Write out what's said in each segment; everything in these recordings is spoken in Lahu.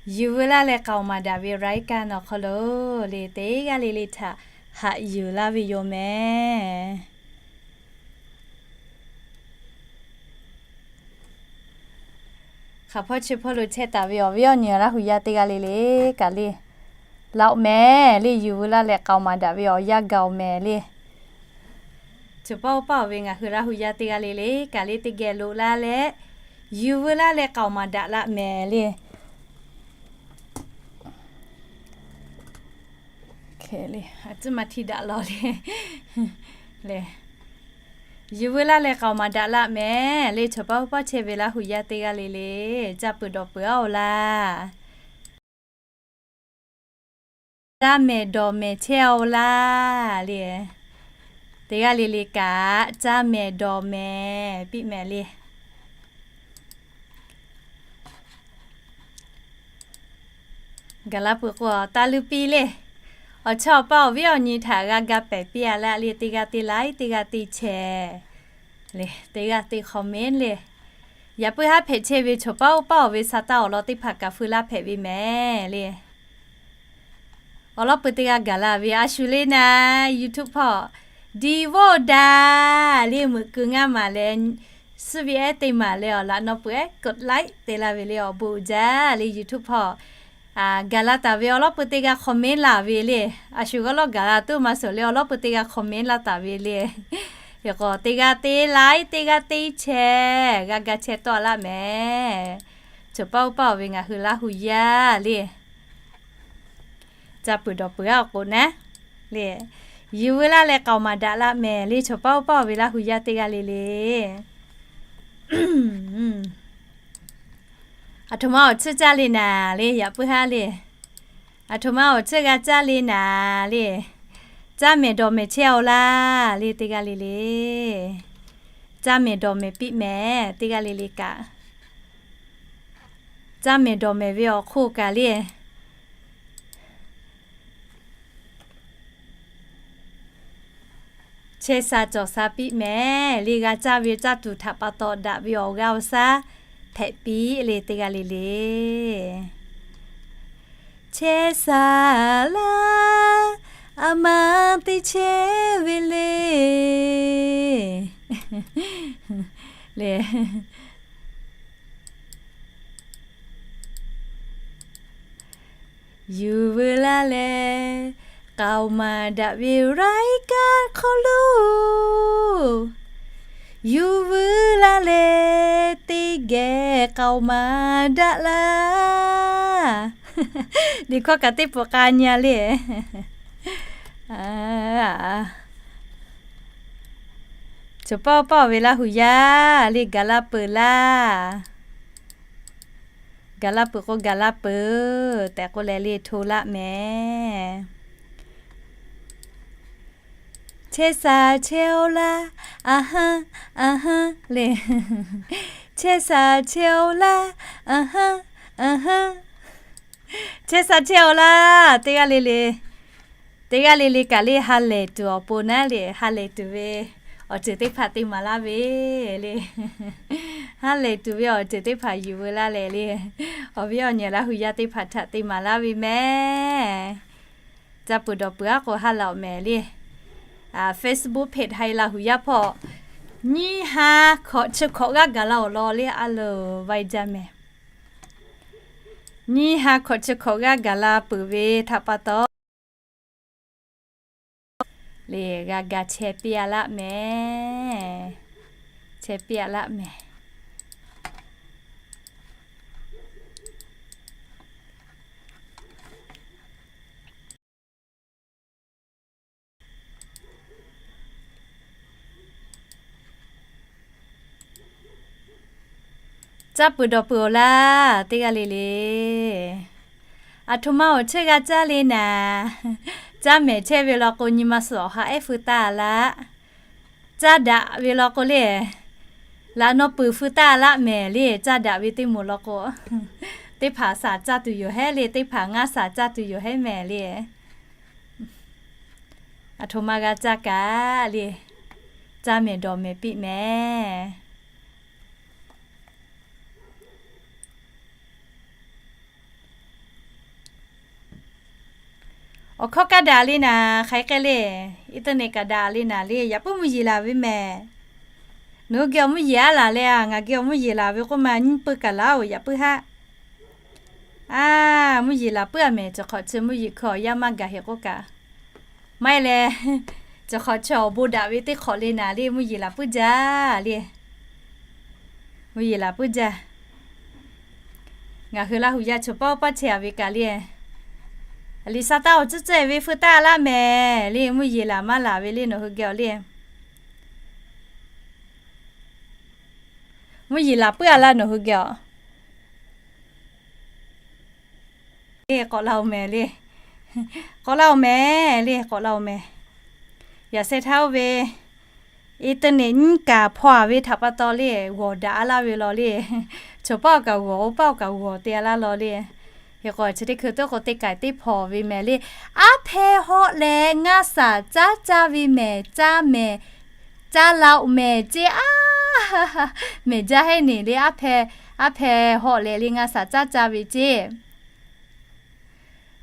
Yuˬ veu laˇ leh k'aoˍ maˍ daꞈ ve รายการ awˬ hk'aw lo le, teˇ g'aˇ le le htaꞈ haꞈ yuˬ laˇ ve yoˬ mehˍ. Hk'aˬ hpawˇ chi hpawˇ lo chehˇ taˍ ve awˬ viˉ awˬ nyi Laˇ hu yaˇ teˇ g'aˇ le le kaꞈ le, laꞈ mehˍ le, yuˬ veu laˇ leh k'aoˍ maˍ daꞈ ve awˬ yanˇ gaˬ awˬ mehˍ le. Choˬ paˇ oˇ paˇ awˬ ve ngaˬ hui Laˇ hu yaˇ teˇ g'aˇ le le kaꞈ le, teˇ geh loꞈ laˇ leh yuˬ veu laˇ leh k'aoˍ maˍ daꞈ laˆ mehˍ le. Aˬ cuˇ ma htiˇ daꞈ law le. Yuˬ veu laˇ leh k'aoˍ maˍ daꞈ laˆ mehˍ le. Choˬ paˇ oˇ paˇ chehˇ ve Laˇ hu yaˇ teˇ g'aˇ le le, caˇ peuˬ dawˬ peuˬ-aˬ oˬ laˇ. Caˇ mehˍ dawˬ mehˍ chehˇ-aˬ oˬ laˇ le. Teˇ g'aˇ le le kaꞈ caˇ mehˍ dawˬ mehˍ piˇ mehˍ le. Gaˬ la peuˬ k'o taˇ luˇ piˇ le. Awˬ chawˇ awˬ paˇ awˬ viˉ awˬ nyi htaꞈ g'a ga pehˍ piˇ-a laˇ le. Teˇ g'aˇ teˇ like, teˇ g'aˇ teˇ share le, teˇ g'aˇ teˇ comment le. Yaꞈ puiˉ haˉ hpehꞈ chehˇ ve choˬ paˇ oˇ paˇ awˬ ve sa taˇ awˬ lawn teˇ hpaˍ kaꞈ feu laˇ hpehꞈ ve mehˍ le. Awˬ lawn peuˬ teˇ g'aˇ gaˬ la ve a shu le naˍ, YouTube hpawˇ diˍ voˇ daꞈ le, meuꞈ keu ngaˇ maˬ leh, suhˉ ve ehˉ teˇ maˬ leh awˬ laꞈ naw peuˬ ehˉ กดไลค์ te laˇ ve le, awˬ bon uiˍ jaˇ le. YouTube hpawˇ gaˬ la taˍ ve awˬ lawn peuˬ teˇ g'aˇ comment laˬ ve le. A shu g'aw lawˉ gaˬ la tuˬ maˇ suhˍ le, awˬ lawn peuˬ teˇ g'aˇ comment laˇ taˍ ve le. Yaꞈ k'o teˇ g'aˇ teˇ like, teˇ g'aˇ teˇ share g'a ga chehˇ tawˆ laˆ mehˍ. Choˬ paˇ oˇ paˇ awˬ ve ngaˬ hui Laˇ hu yaˇ le, caˇ peuˬ dawˬ peuˬ-aˬ k'o naˉ le, yuˬ veu laˇ leh k'aoˍ maˍ daꞈ laˆ mehˍ le. Choˬ paˇ oˇ paˇ awˬ ve Laˇ hu yaˇ teˇ g'aˇ le le, aˬ htoꞈ ma awˬ tcuhˇ caˇ le naˍ le, yaꞈ puiˉ haˉ le. Aˬ htoꞈ ma awˬ tcuhˇ g'a caˇ le naˍ le. Caˇ mehˍ dawˬ mehˍ chehˇ-aˬ oˬ laˇ le, teˇ g'aˇ le le. Caˇ mehˍ dawˬ mehˍ piˇ mehˍ, teˇ g'aˇ le le kaꞈ. Caˇ mehˍ dawˬ mehˍ ve awˬ hk'oˆ kaꞈ le, chehˇ sha cawˬ sha piˇ mehˍ le. G'a caˇ ve caˇ tuˬ htaꞈ pa taw daꞈ ve awˬ g'aˇ awˬ shaˉ hpehꞈ piˇ le, teˇ g'aˇ le le. Chehˇ sha laˇ, aˬ ma te chehˇ ve le le. Yuˬ veu laˇ leh k'aoˍ maˍ daꞈ ve รายการ hk'aw lo, yuˬ veu laˇ leh teˇ geh k'aoˍ maˍ daꞈ laˇ. Liꞈ hkawˇ kaꞈ teˇ pawˆ k'a nyi-a le. Choˬ paˇ oˇ paˇ awˬ ve Laˇ hu yaˇ le, gaˬ la peuˬ laˇ. Gaˬ la peuˬ k'o gaˬ la peuˬ tehꞈ k'oˆ leh le hto laˆ mehˍ. Chehˇ sha chehˇ-aˬ laˇ, aˬ haˉ, aˬ haˉ le. Chehˇ sha chehˇ-aˬ laˇ, aˬ haˉ, aˬ haˉ. Chehˇ sha chehˇ-aˬ laˇ, teˇ g'aˇ le le. Teˇ g'aˇ le le kaꞈ le ha lehˬ tuˬ awˬ pon naˉ le, ha lehˬ tuˬ ve awˬ ceuˬ teˇ hpaˍ te maˍ laˇ ve le. Ha lehˬ tuˬ ve awˬ ceuˬ teˇ hpaˍ yuˬ veu laˇ leh le, awˬ viˉ awˬ nyi Laˇ hu yaˇ teˇ hpaˍ htaꞈ te maˍ laˇ ve mehˍ. Caˇ peuˬ dawˬ peuˬ-aˬ k'o ha laꞈ-oˬ mehˍ le. Facebook page Haiˬ Laˇ hu yaˇ hpawˇ nyiˇ ha hkawꞈ chi hkawꞈ g'aˇ gaˬ la awˬ lawn le a loˬ vaiˇ jaˇ mehˍ. Nyiˇ ha hkawꞈ chi hkawꞈ g'aˇ gaˬ la peuˬ ve htaꞈ pa taw, le g'a ga chehˇ piˇ-a laˆ mehˍ. Chehˇ piˇ-a laˆ mehˍ. Caˇ peuˬ dawˬ peuˬ-oˬ laˇ, teˇ g'aˇ le le. Aˬ htoꞈ ma awˬ chehˇ g'a caˇ le naˍ, caˇ mehˍ chehˇ ve law k'o nyi ma suhˍ awˬ ha ehˉ feu taˇ laˇ. Caˇ daꞈ ve law k'o le, laꞈ naw peuˬ feu taˇ laˆ mehˍ le. Caˇ daꞈ ve teˇ moˍ law k'o, teˇ hpaˍ shaˍ caˇ tuˬ yoˬ hehˉ le, teˇ hpaˍ ngaˇ shaˍ caˇ tuˬ yoˬ hehˉ mehˍ le. Aˬ htoꞈ ma g'a caˇ kaꞈ le, caˇ mehˍ dawˬ mehˍ piˇ mehˍ. Awˬ hkawˇ kaˇ daꞈ le naˍ, hk'aˬ hk'e le, internet kaꞈ daꞈ le naˍ le, yaꞈ puiˉ mvuhˇ yeˬ laˬ ve mehˍ. Nawˬ hui geh awˬ mvuhˇ yeˬ aˉ laˬ leh a, ngaˬ geh awˬ mvuhˇ yeˬ laˬ ve k'oˆ ma nyiˇ puiˉ kaꞈ laˬ-oˬ, yaꞈ puiˉ haˆ. A, mvuhˇ yeˬ laˬ puiˉ a mehˍ, cawˬ hk'awꞈ chi mvuhˇ yeˬ hkui awˬ yanˇ maˇ gaˬ heˆ k'oˆ kaꞈ, maˇ heˆ leh, cawˬ hk'awꞈ chi awˬ bon daꞈ ve teˇ hk'awꞈ le naˍ le, mvuhˇ yeˬ laˬ puiˉ jaˇ le. Mvuhˇ yeˬ laˬ puiˉ jaˇ. Ngaˬ hui Laˇ hu yaˇ chaw paˇ paˇ chehˇ a ve kaꞈ le, liꞈ sa taˇ awˬ tcuhˉ tcuhˉ ve feu taˇ laˇ mehˍ le, mvuhˇ yeˬ laˬ maˇ laˬ ve le nawˬ hui geh awˬ le. Mvuhˇ yeˬ laˬ puiˉ a laˇ nawˬ hui geh awˬ le, k'awꞈ laˇ-oˬ mehˍ le. K'awꞈ laˇ-oˬ mehˍ le, k'awꞈ laˇ-oˬ mehˍ. Yaꞈ sheh htaˇ oˇ ve internet nyiˇ kaˬ hpaw a ve htaꞈ pa taw le, g'awˬ daꞈ a laˇ ve law le. Chaw paˇ awˬ kaꞈ g'awˬ, oˇ paˇ awˬ kaꞈ g'awˬ te a laˇ law le. Hk'e k'o chi teˇ hkui teˇ k'o teˇ kaiˬ teˇ hpaw ve mehˍ le. Aˉ hpehˇ hawˆ leh ngaˇ shaˍ caˉ caˇ ve mehˍ, caˇ mehˍ, caˇ la-oˬ mehˍ ceˇ a. Mehˍ jaˇ heˆ neˬ le, aˉ hpehˇ, aˉ hpehˇ hawˆ leh le ngaˇ shaˍ caˉ caˇ ve ceˇ.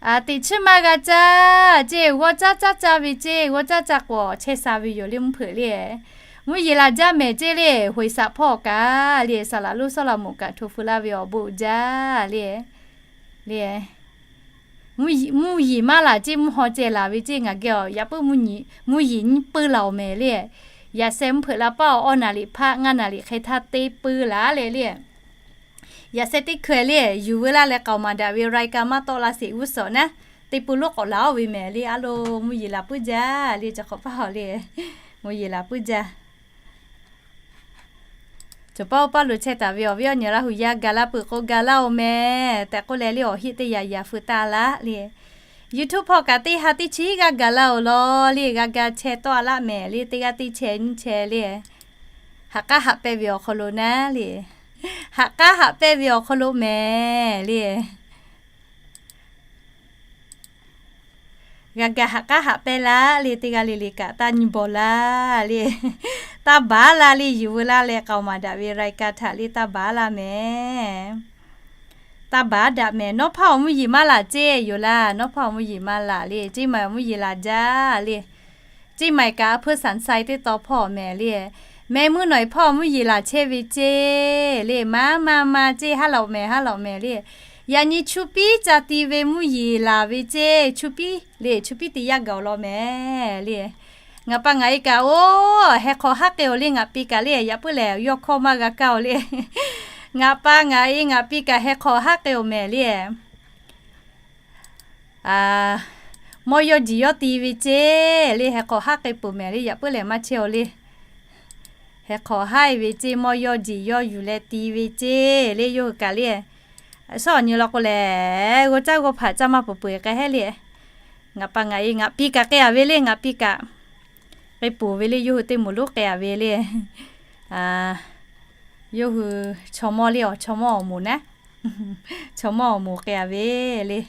Teꞈ chiˉ maˇ g'a caˇ ceˇ, g'awˇ caˇ caˇ caˇ ve ceˇ, g'awˇ caˇ caˇ k'awꞈ chehˇ sha ve yoˬ le mvuhˇ hpeuꞈ le. Mvuhˇ yeˬ laˬ jaˇ mehˍ ceˇ le, hoꞈ e shaꞈ hpawˇ kaꞈ le, saˍ laꞈ lonˉ sawˉ laꞈ moˍ kaꞈ hto feu laˇ ve awˬ bon jaˇ le. Le, mvuhˇ yeˬ maˇ laˬ ceˇ, mvuhˇ haw ceh laˬ ve ceˇ ngaˬ geh awˬ, yaꞈ puiˉ mvuhˇ yeˬ nyiˇ puiˉ laˬ-oˬ mehˍ le. Yaꞈ sheh mvuhˇ hpeuꞈ la paˇ awˬ awˇ naˍ liꞈ hpaˆ ngaˇ naˍ liꞈ hk'e htaˇ teˇ puiˉ laˬ le le. Yaꞈ sheh teˇ hkui le, yuˬ veu laˇ leh k'aoˍ maˍ daꞈ ve รายการ maˇ tawˆ la sheˍ g'uˇ suhˍ naˉ, teˇ puiˉ lonˉ k'awꞈ laˬ-oˬ ve mehˍ le. A lo, mvuhˇ yeˬ laˬ puiˉ jaˇ le, cawˬ hk'awꞈ paˇ hawˬ le. Mvuhˇ yeˬ laˬ puiˉ jaˇ. Cawˬ paˇ oˇ paˇ lo chehˇ taˍ ve awˬ viˉ awˬ nyi Laˇ hu yaˇ ga laˇ peuˬ k'o ga laˇ-oˬ mehˍ tehꞈ k'oˆ leh le, awˬ heˆ teˇ yaꞈ yaꞈ feu taˇ laˇ le. YouTube hpawˇ kaꞈ teˇ ha teˇ chi g'aˇ ga laˇ-oˬ law le, g'a ga chehˇ tawˆ a laˇ mehˍ le, teˇ g'aˇ teˇ chehˇ nyiˇ chehˇ le. Haꞈ k'aˉ haꞈ pehnˇ ve awˬ hk'aw lo naˉ le, haꞈ k'aˉ haꞈ pehnˇ ve awˬ hk'aw lo mehˍ le. G'a ga haꞈ k'aˉ haꞈ pehnˇ laˇ le, teˇ g'aˇ le le kaꞈ taˇ nyi bawˬ laˇ le. Taˇ baˬ laˇ le, yuˬ veu laˇ leh k'aoˍ maˍ daꞈ ve รายการ htaꞈ le taˇ baˬ laˇ mehˍ. Taˇ baˬ daꞈ mehˍ. Nawˉ hpaˇ awˬ mvuhˇ yeˬ maˇ laˬ ceˇ yoˬ laˇ, nawˉ hpaˇ awˬ mvuhˇ yeˬ maˇ laˬ le, ceˇ maˬ awˬ mvuhˇ yeˬ laˬ jaˇ le. Ceˇ maˬ kaꞈ a hpuiˇ สันทราย teˇ taw hpawˇ mehˍ le. Mehˆ muiˉ nawˬ e hpawˇ awˬ mvuhˇ yeˬ laˬ chehˇ ve ceˇ le, maˇ maˇ maˇ ceˇ haˉ lawꞈ mehˍ haˉ lawꞈ mehˍ le. Yaꞈ nyi chu piˉ ca ti ve mvuhˇ yeˬ laˬ ve ceˇ, chu piˉ le, chu piˉ te yaˇ gaˬ-oˬ law mehˍ le. Ngaˬ pa ngaˬ e kaꞈ oˇ, heh hk'awꞈ haˉ k'ai-oˬ le, ngaˬ pi kaꞈ le, yaꞈ puiˉ lehˬ yawˇ hkawˇ maˇ g'a kaˇ-oˬ le. Ngaˬ pa ngaˬ e ngaˬ pi kaꞈ heh hk'awꞈ haˉ k'ai-oˬ mehˍ le. Mawˇ yawˇ jiˬ yawˇ ti ve ceˇ le, heh hk'awꞈ haˉ k'ai peuˬ mehˍ le, yaꞈ puiˉ lehˬ maˇ chehˇ-oˬ le. Heh hk'awꞈ haˉ e ve ceˇ, mawˇ yawˇ jiˬ yawˇ yuˬ leh ti ve ceˇ le, yawˇ hui kaꞈ le. Shawˉ awˬ nyi law k'o lehˬ, g'aw caˇ g'aw hpaꞈ caˇ maˇ peuˬ peuˬ k'ai hehˉ le. Ngaˬ pa ngaˬ e ngaˬ pi kaꞈ k'ai-a ve le, ngaˬ pi kaꞈ k'ai peuˬ ve le, yawˇ hui teˇ moˍ lonˉ k'ai-a ve le. Yawˇ hui chaw mawˇ le, awˬ chaw mawˇ awˬ moˍ naˉ, chaw mawˇ awˬ moˍ k'ai-a ve le.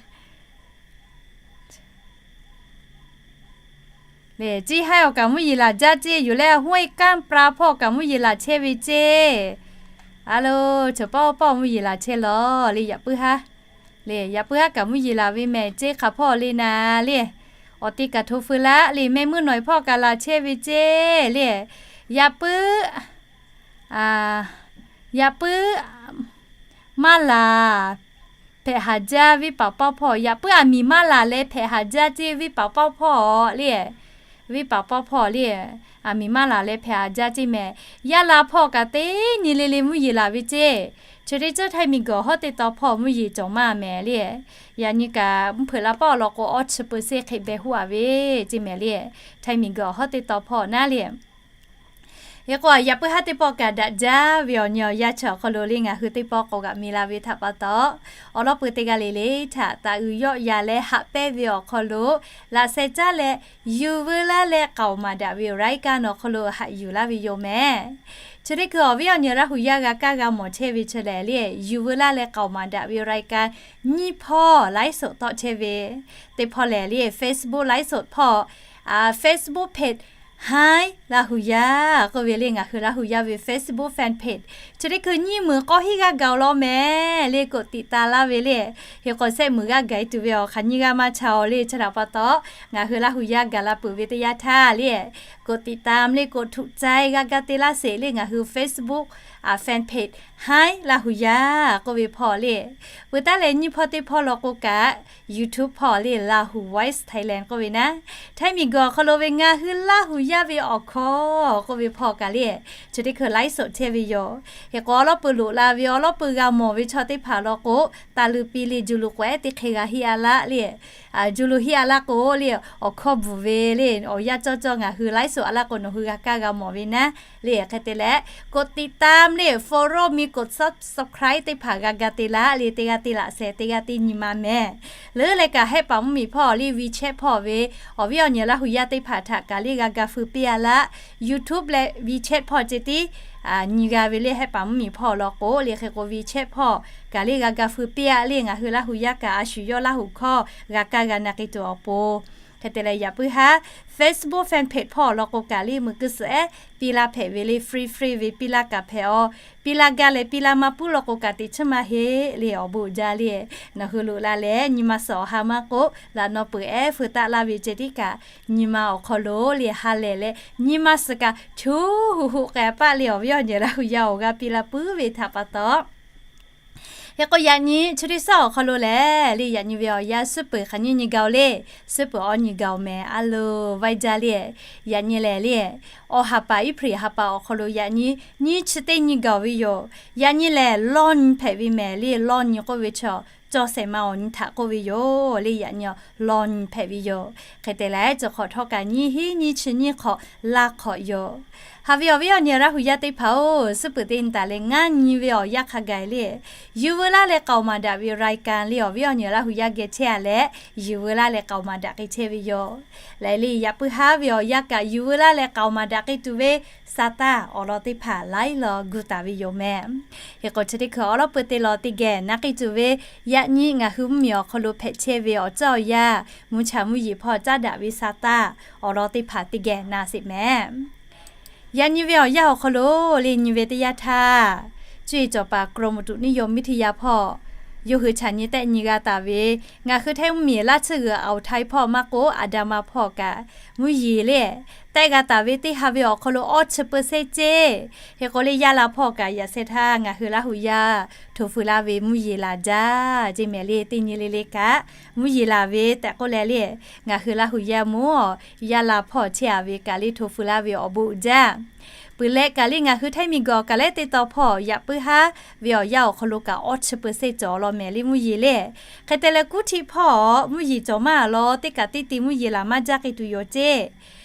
Lehˬ, ceˇ haiˉ awˬ kaꞈ mvuhˇ yeˬ laˬ jaˇ ceˇ yoˬ leh, ห้วยก้านปลา hpawˇ kaꞈ mvuhˇ yeˬ laˬ chehˇ ve ceˇ. A lo, cawˬ paˇ oˇ paˇ mvuhˇ yeˬ laˬ chehˇ law le, yaꞈ puiˉ haˉ. Le, yaꞈ puiˉ haˉ kaꞈ mvuhˇ yeˬ laˬ ve mehˍ ceˇ hk'aˬ hpawˇ le naˍ le. Awˬ te kaꞈ hto feu laˇ le, mehˆ muiˉ nawˬ e hpawˇ kaꞈ laˬ chehˇ ve ceˇ le. Yaꞈ puiˉ, yaꞈ puiˉ maˇ laˬ hpehꞈ haˍ jaˇ venˇ paˍ paˇ hpawˇ, yaꞈ puiˉ aˬ miˍ maˇ laˬ leh hpehꞈ haˍ jaˇ ceˇ venˇ paˍ paˇ hpawˇ le. Venˇ paˍ paˇ hpawˇ le, aˬ miˍ maˇ laˬ leh hpehꞈ haˍ jaˇ ceˇ mehˍ. Yaˇ la hpawˇ kaꞈ teˇ nyi le le mvuhˇ yeˬ laˬ ve ceˇ. Chi teˇ ceuˬ Htaiˇ miˬ guiˬ awˬ hawˉ teˇ taw hpawˇ mvuhˇ yeˬ cawˬ maˇ mehˍ le. Yaꞈ nyi kaꞈ mvuhˇ hpeuꞈ la paˇ awˬ lawn k'o awˇ chi peu se hk'e beh hoˆ-a ve ceˇ mehˍ le. Htaiˇ miˬ guiˬ awˬ hawˉ teˇ taw hpawˇ naˉ le. Hk'e k'o, yaꞈ puiˉ haˉ teˇ pawˆ kaꞈ daꞈ jaˇ ve awˬ nyi awˬ yanˇ chi awˬ hk'aw lo le ngaˬ hui teˇ pawˆ k'awꞈ g'aꞈ mi la ve htaꞈ pa taw, awˬ lawn peuˬ teˇ g'aˇ le le htaꞈ taˍ uiˍ yawˆ yan leh haꞈ pehnˇ ve awˬ hk'aw lo laꞈ sheh caˉ leh, yuˬ veu laˇ leh k'aoˍ maˍ daꞈ ve รายการ awˬ hk'aw lo haꞈ yuˬ laˇ ve yoˬ mehˍ. Chi teˇ hkui awˬ viˉ awˬ nyi Laˇ hu yaˇ g'a kaˇ g'a mawˬ chehˇ ve chi lehˬ le, yuˬ veu laˇ leh k'aoˍ maˍ daꞈ ve รายการ nyiˇ hpawˇ ไลฟ์สด tawˆ chehˇ ve, teˇ hpawˇ lehˬ le Facebook ไลฟ์สด hpawˇ, Facebook page Hi Laˇ huˍ yaˇ k'oˆ ve le, ngaˬ hui Laˇ huˍ yaˇ ve Facebook fan page chi teˇ hkui nyiˇ meunˍ k'awˇ hiˉ g'aˇ gaˬ-oˬ law mehˍ le, กดติดตาม laˇ ve le. Hk'e k'o shehˆ meunˍ g'aˇ gaˬ-e tuˬ ve awˬ hk'aˬ nyiˇ g'aˇ maˇ ca-oˬ le. Chi htaꞈ pa taw, ngaˬ hui Laˇ huˍ yaˇ gaˬ la peuˬ ve teˇ yanˇ htaˇ le, กดติดตาม le, กดถูกใจ g'a ga te laˇ sheˍ le, ngaˬ hui Facebook fan page Hi Laˇ huˍ yaˇ k'oˆ ve hpawˇ le. Peuˬ taˉ leh nyiˇ hpawˇ teˇ hpawˇ law k'o kaꞈ, YouTube hpawˇ le, Lahu Voice Thailand k'oˆ ve naˉ, Htaiˇ miˬguiˬ awˬ hk'aw lo ve ngaˬ hui Laˇ huˍ yaˇ ve awˬ hkawˇ k'oˆ ve hpawˇ kaꞈ le, chi teˇ hkui ไลฟ์สด chehˇ ve yoˬ. Hk'e k'o awˉ lawˉ peuˬ loꞈ la ve awˉ lawˉ peuˬ g'a mawˬ ve chaw teˇ hpaˍ law k'o, taˇ luꞈ piˇ le, juˇ luꞈ k'awehˉ teˇ hk'e g'a hiˆ a laˇ le. Juˇ luꞈ hiˆ a laˇ k'o le, awˬ hkawˇ bvuhˬ ve le, awˬ yanˇ cawˇ cawˇ ngaˬ hui ไลฟ์สด a laˇ k'o nawˬ hui g'a kaˇ g'a mawˬ ve naˉ le. Hk'e te leh กดติดตาม le, follow me, กด subscribe teˇ hpaˍ g'a ga te laˇ le, teˇ g'aˇ teˇ laꞈ sheh, teˇ g'aˇ teˇ nyi ma mehˍ. Leuˉ leh kaꞈ แฮปปี้ mvuhˇmiˬ hpawˇ le, WeChat hpawˇ ve awˬ viˉ awˬ nyi Laˇ huˍ yaˇ teˇ hpaˍ htaꞈ kaꞈ le g'a ga feu piˇ a laˇ. YouTube leh WeChat hpawˇ ceh tiˉ nyi g'a ve le, แฮปปี้ mvuhˇmiˬ hpawˇ law k'o le. Hk'e k'o WeChat hpawˇ kaꞈ le g'a ga feu piˇ a le, ngaˬ hui Laˇ huˍ yaˇ kaꞈ a shu yawˇ Laˇ huˍ hkawˇ g'a kaˇ g'a na k'ai tuˬ awˬ pon, hk'e te leh yaꞈ puiˉ haˉ Facebook fan page hpawˇ law k'o kaꞈ le, meuꞈ kuiˬ suhˍ ehˉ piˇ laˇ hpehꞈ ve le, free free ve piˇ laˇ kaꞈ hpehꞈ-aw. Piˇ laˇ gaˇ leh piˇ laˇ maˇ puiˉ law k'o kaꞈ teꞈ chiˉ maˇ heˆ le, awˬ bon uiˍ jaˇ le. Nawˬ hui loꞈ la leh nyi ma suhˍ awˬ ha maˇ k'oˆ, laꞈ naw peuˬ ehˉ feu taˆ laˇ ve ceh tiˉ kaꞈ, nyi ma awˬ hk'aw lo le ha lehˬ leh nyi ma suhˍ kaꞈ choˬ hoꞈ hoꞈ k'ai paˆ le, awˬ viˉ awˬ nyi Laˇ huˍ yaˇ awˬ g'aˇ piˇ laˇ puiˉ ve htaꞈ pa taw. Hk'e k'o yaꞈ nyi chi teˇ suhˉ awˬ hk'aw lo lehˬ le, yaꞈ nyi ve awˬ yanˇ suhˉ peuˬ hk'aˬ nyiˇ nyi gaˬ-oˬ le, suhˉ peuˬ awˇ nyi gaˬ-oˬ mehˍ. A loˬ, vaiˇ jaˇ le. Yaꞈ nyi lehˬ le, awˬ ha paˍ April ha paˍ awˬ hk'aw lo yaꞈ nyi nyiˇ chi teˇ nyi gaˬ ve yoˬ. Yaꞈ nyi lehˬ lawˇ nyi hpehꞈ ve mehˍ le, lawˇ nyi k'oˆ ve chaw cawˇ shehˍ ma awˬ nyi htaꞈ k'oˆ ve yoˬ le. Yaꞈ nyi lawˇ nyi hpehꞈ ve yoˬ. Hk'e te leh chi hk'awꞈ htawˇ kaꞈ nyiˇ hinˉ nyiˇ chi nyiˇ hk'awꞈ laˇ hk'awꞈ yoˬ. Haꞈ ve awˬ viˉ awˬ nyi Laˇ huˍ yaˇ teˇ hpaˍ-oˬ, suhˉ peuˬ teˇ nyi taˍ leh ngaˇ nyi ve awˬ yanˇ hk'a gaˬ le, yuˬ veu laˇ leh k'aoˍ maˍ daꞈ ve รายการ le, awˬ viˉ awˬ nyi Laˇ huˍ yaˇ geh chehˇ a leh, yuˬ veu laˇ leh k'aoˍ maˍ daꞈ k'ai chehˇ ve yoˬ. Lehˬ le, yaꞈ puiˉ haˉ ve awˬ yanˇ kaꞈ yuˬ veu laˇ leh k'aoˍ maˍ daꞈ k'ai tuˬ ve sa taˇ awˬ lawn teˇ hpaˍ laiˉ law gu taˍ ve yoˬ mehˍ. Hk'e k'o chi teˇ hkui awˉ lawˉ peuˬ teˇ lawn teˇ geh na k'ai tuˬ ve, yaꞈ nyi ngaˬ hui mvuhˇmiˬ awˬ hk'aw lo hpehꞈ chehˇ ve awˬ ceuˬ awˬ yanˇ, mvuhˇ cha mvuhˇ yeˬ hpawˇ caˉ daꞈ ve sa taˇ awˬ lawn teˇ hpaˍ teˇ geh na sheˍ mehˍ. Yaꞈ nyi ve awˬ yanˇ awˬ hk'aw lo le, nyi ve teˇ yanˇ htaˇ, cuˇ yiˍ cawˬ paˍ กรมอุตุนิยมวิทยา hpawˇ yawˇ hui chaꞈ nyi tehˆ nyi g'a taˍ ve, ngaˬ hui Htaiˇ mvuhˇmiˬ laˇ tsuhˇ g'uiˬ Aoˬ Htaiˇ hpawˇ maˇ k'oˆ, Aˍdanˍ ma hpawˇ kaꞈ mvuhˇ yeˬ le tehˆ g'a taˍ ve teˇ ha ve awˬ hk'aw lo awˇ chi เปอร์เซ็นต์ ceˇ. Hk'e k'o le, yaˇ la hpawˇ kaꞈ yaꞈ sheh htaˇ ngaˬ hui Laˇ huˍ yaˇ htoꞈ feu laˇ ve mvuhˇ yeˬ laˬ jaˇ ceˇ mehˍ le. Teˇ nyi le le kaꞈ mvuhˇ yeˬ laˬ ve tehꞈ k'oˆ leh le, ngaˬ hui Laˇ huˍ yaˇ mvuhˇ yaˇ la hpawˇ chehˇ a ve kaꞈ le htoꞈ feu laˇ ve awˬ bon uiˍ jaˇ. Peuˬ leh kaꞈ le ngaˬ hui Htaiˇ miˬguiˬ awˬ kaˍ lehˉ teˇ tawn hpawˇ yaꞈ puiˉ haˉ ve awˬ yanˇ awˬ hk'aw lo kaꞈ awˇ chi เปอร์เซ็นต์ cawˬ law mehˍ le mvuhˇ yeˬ le. Hk'e te leh kuˉ htiˆ hpawˇ mvuhˇ yeˬ cawˬ maˇ law, teˇ kaꞈ teˇ te mvuhˇ yeˬ laˬ maˇ jaˇ k'ai tuˬ yoˬ ceˇ.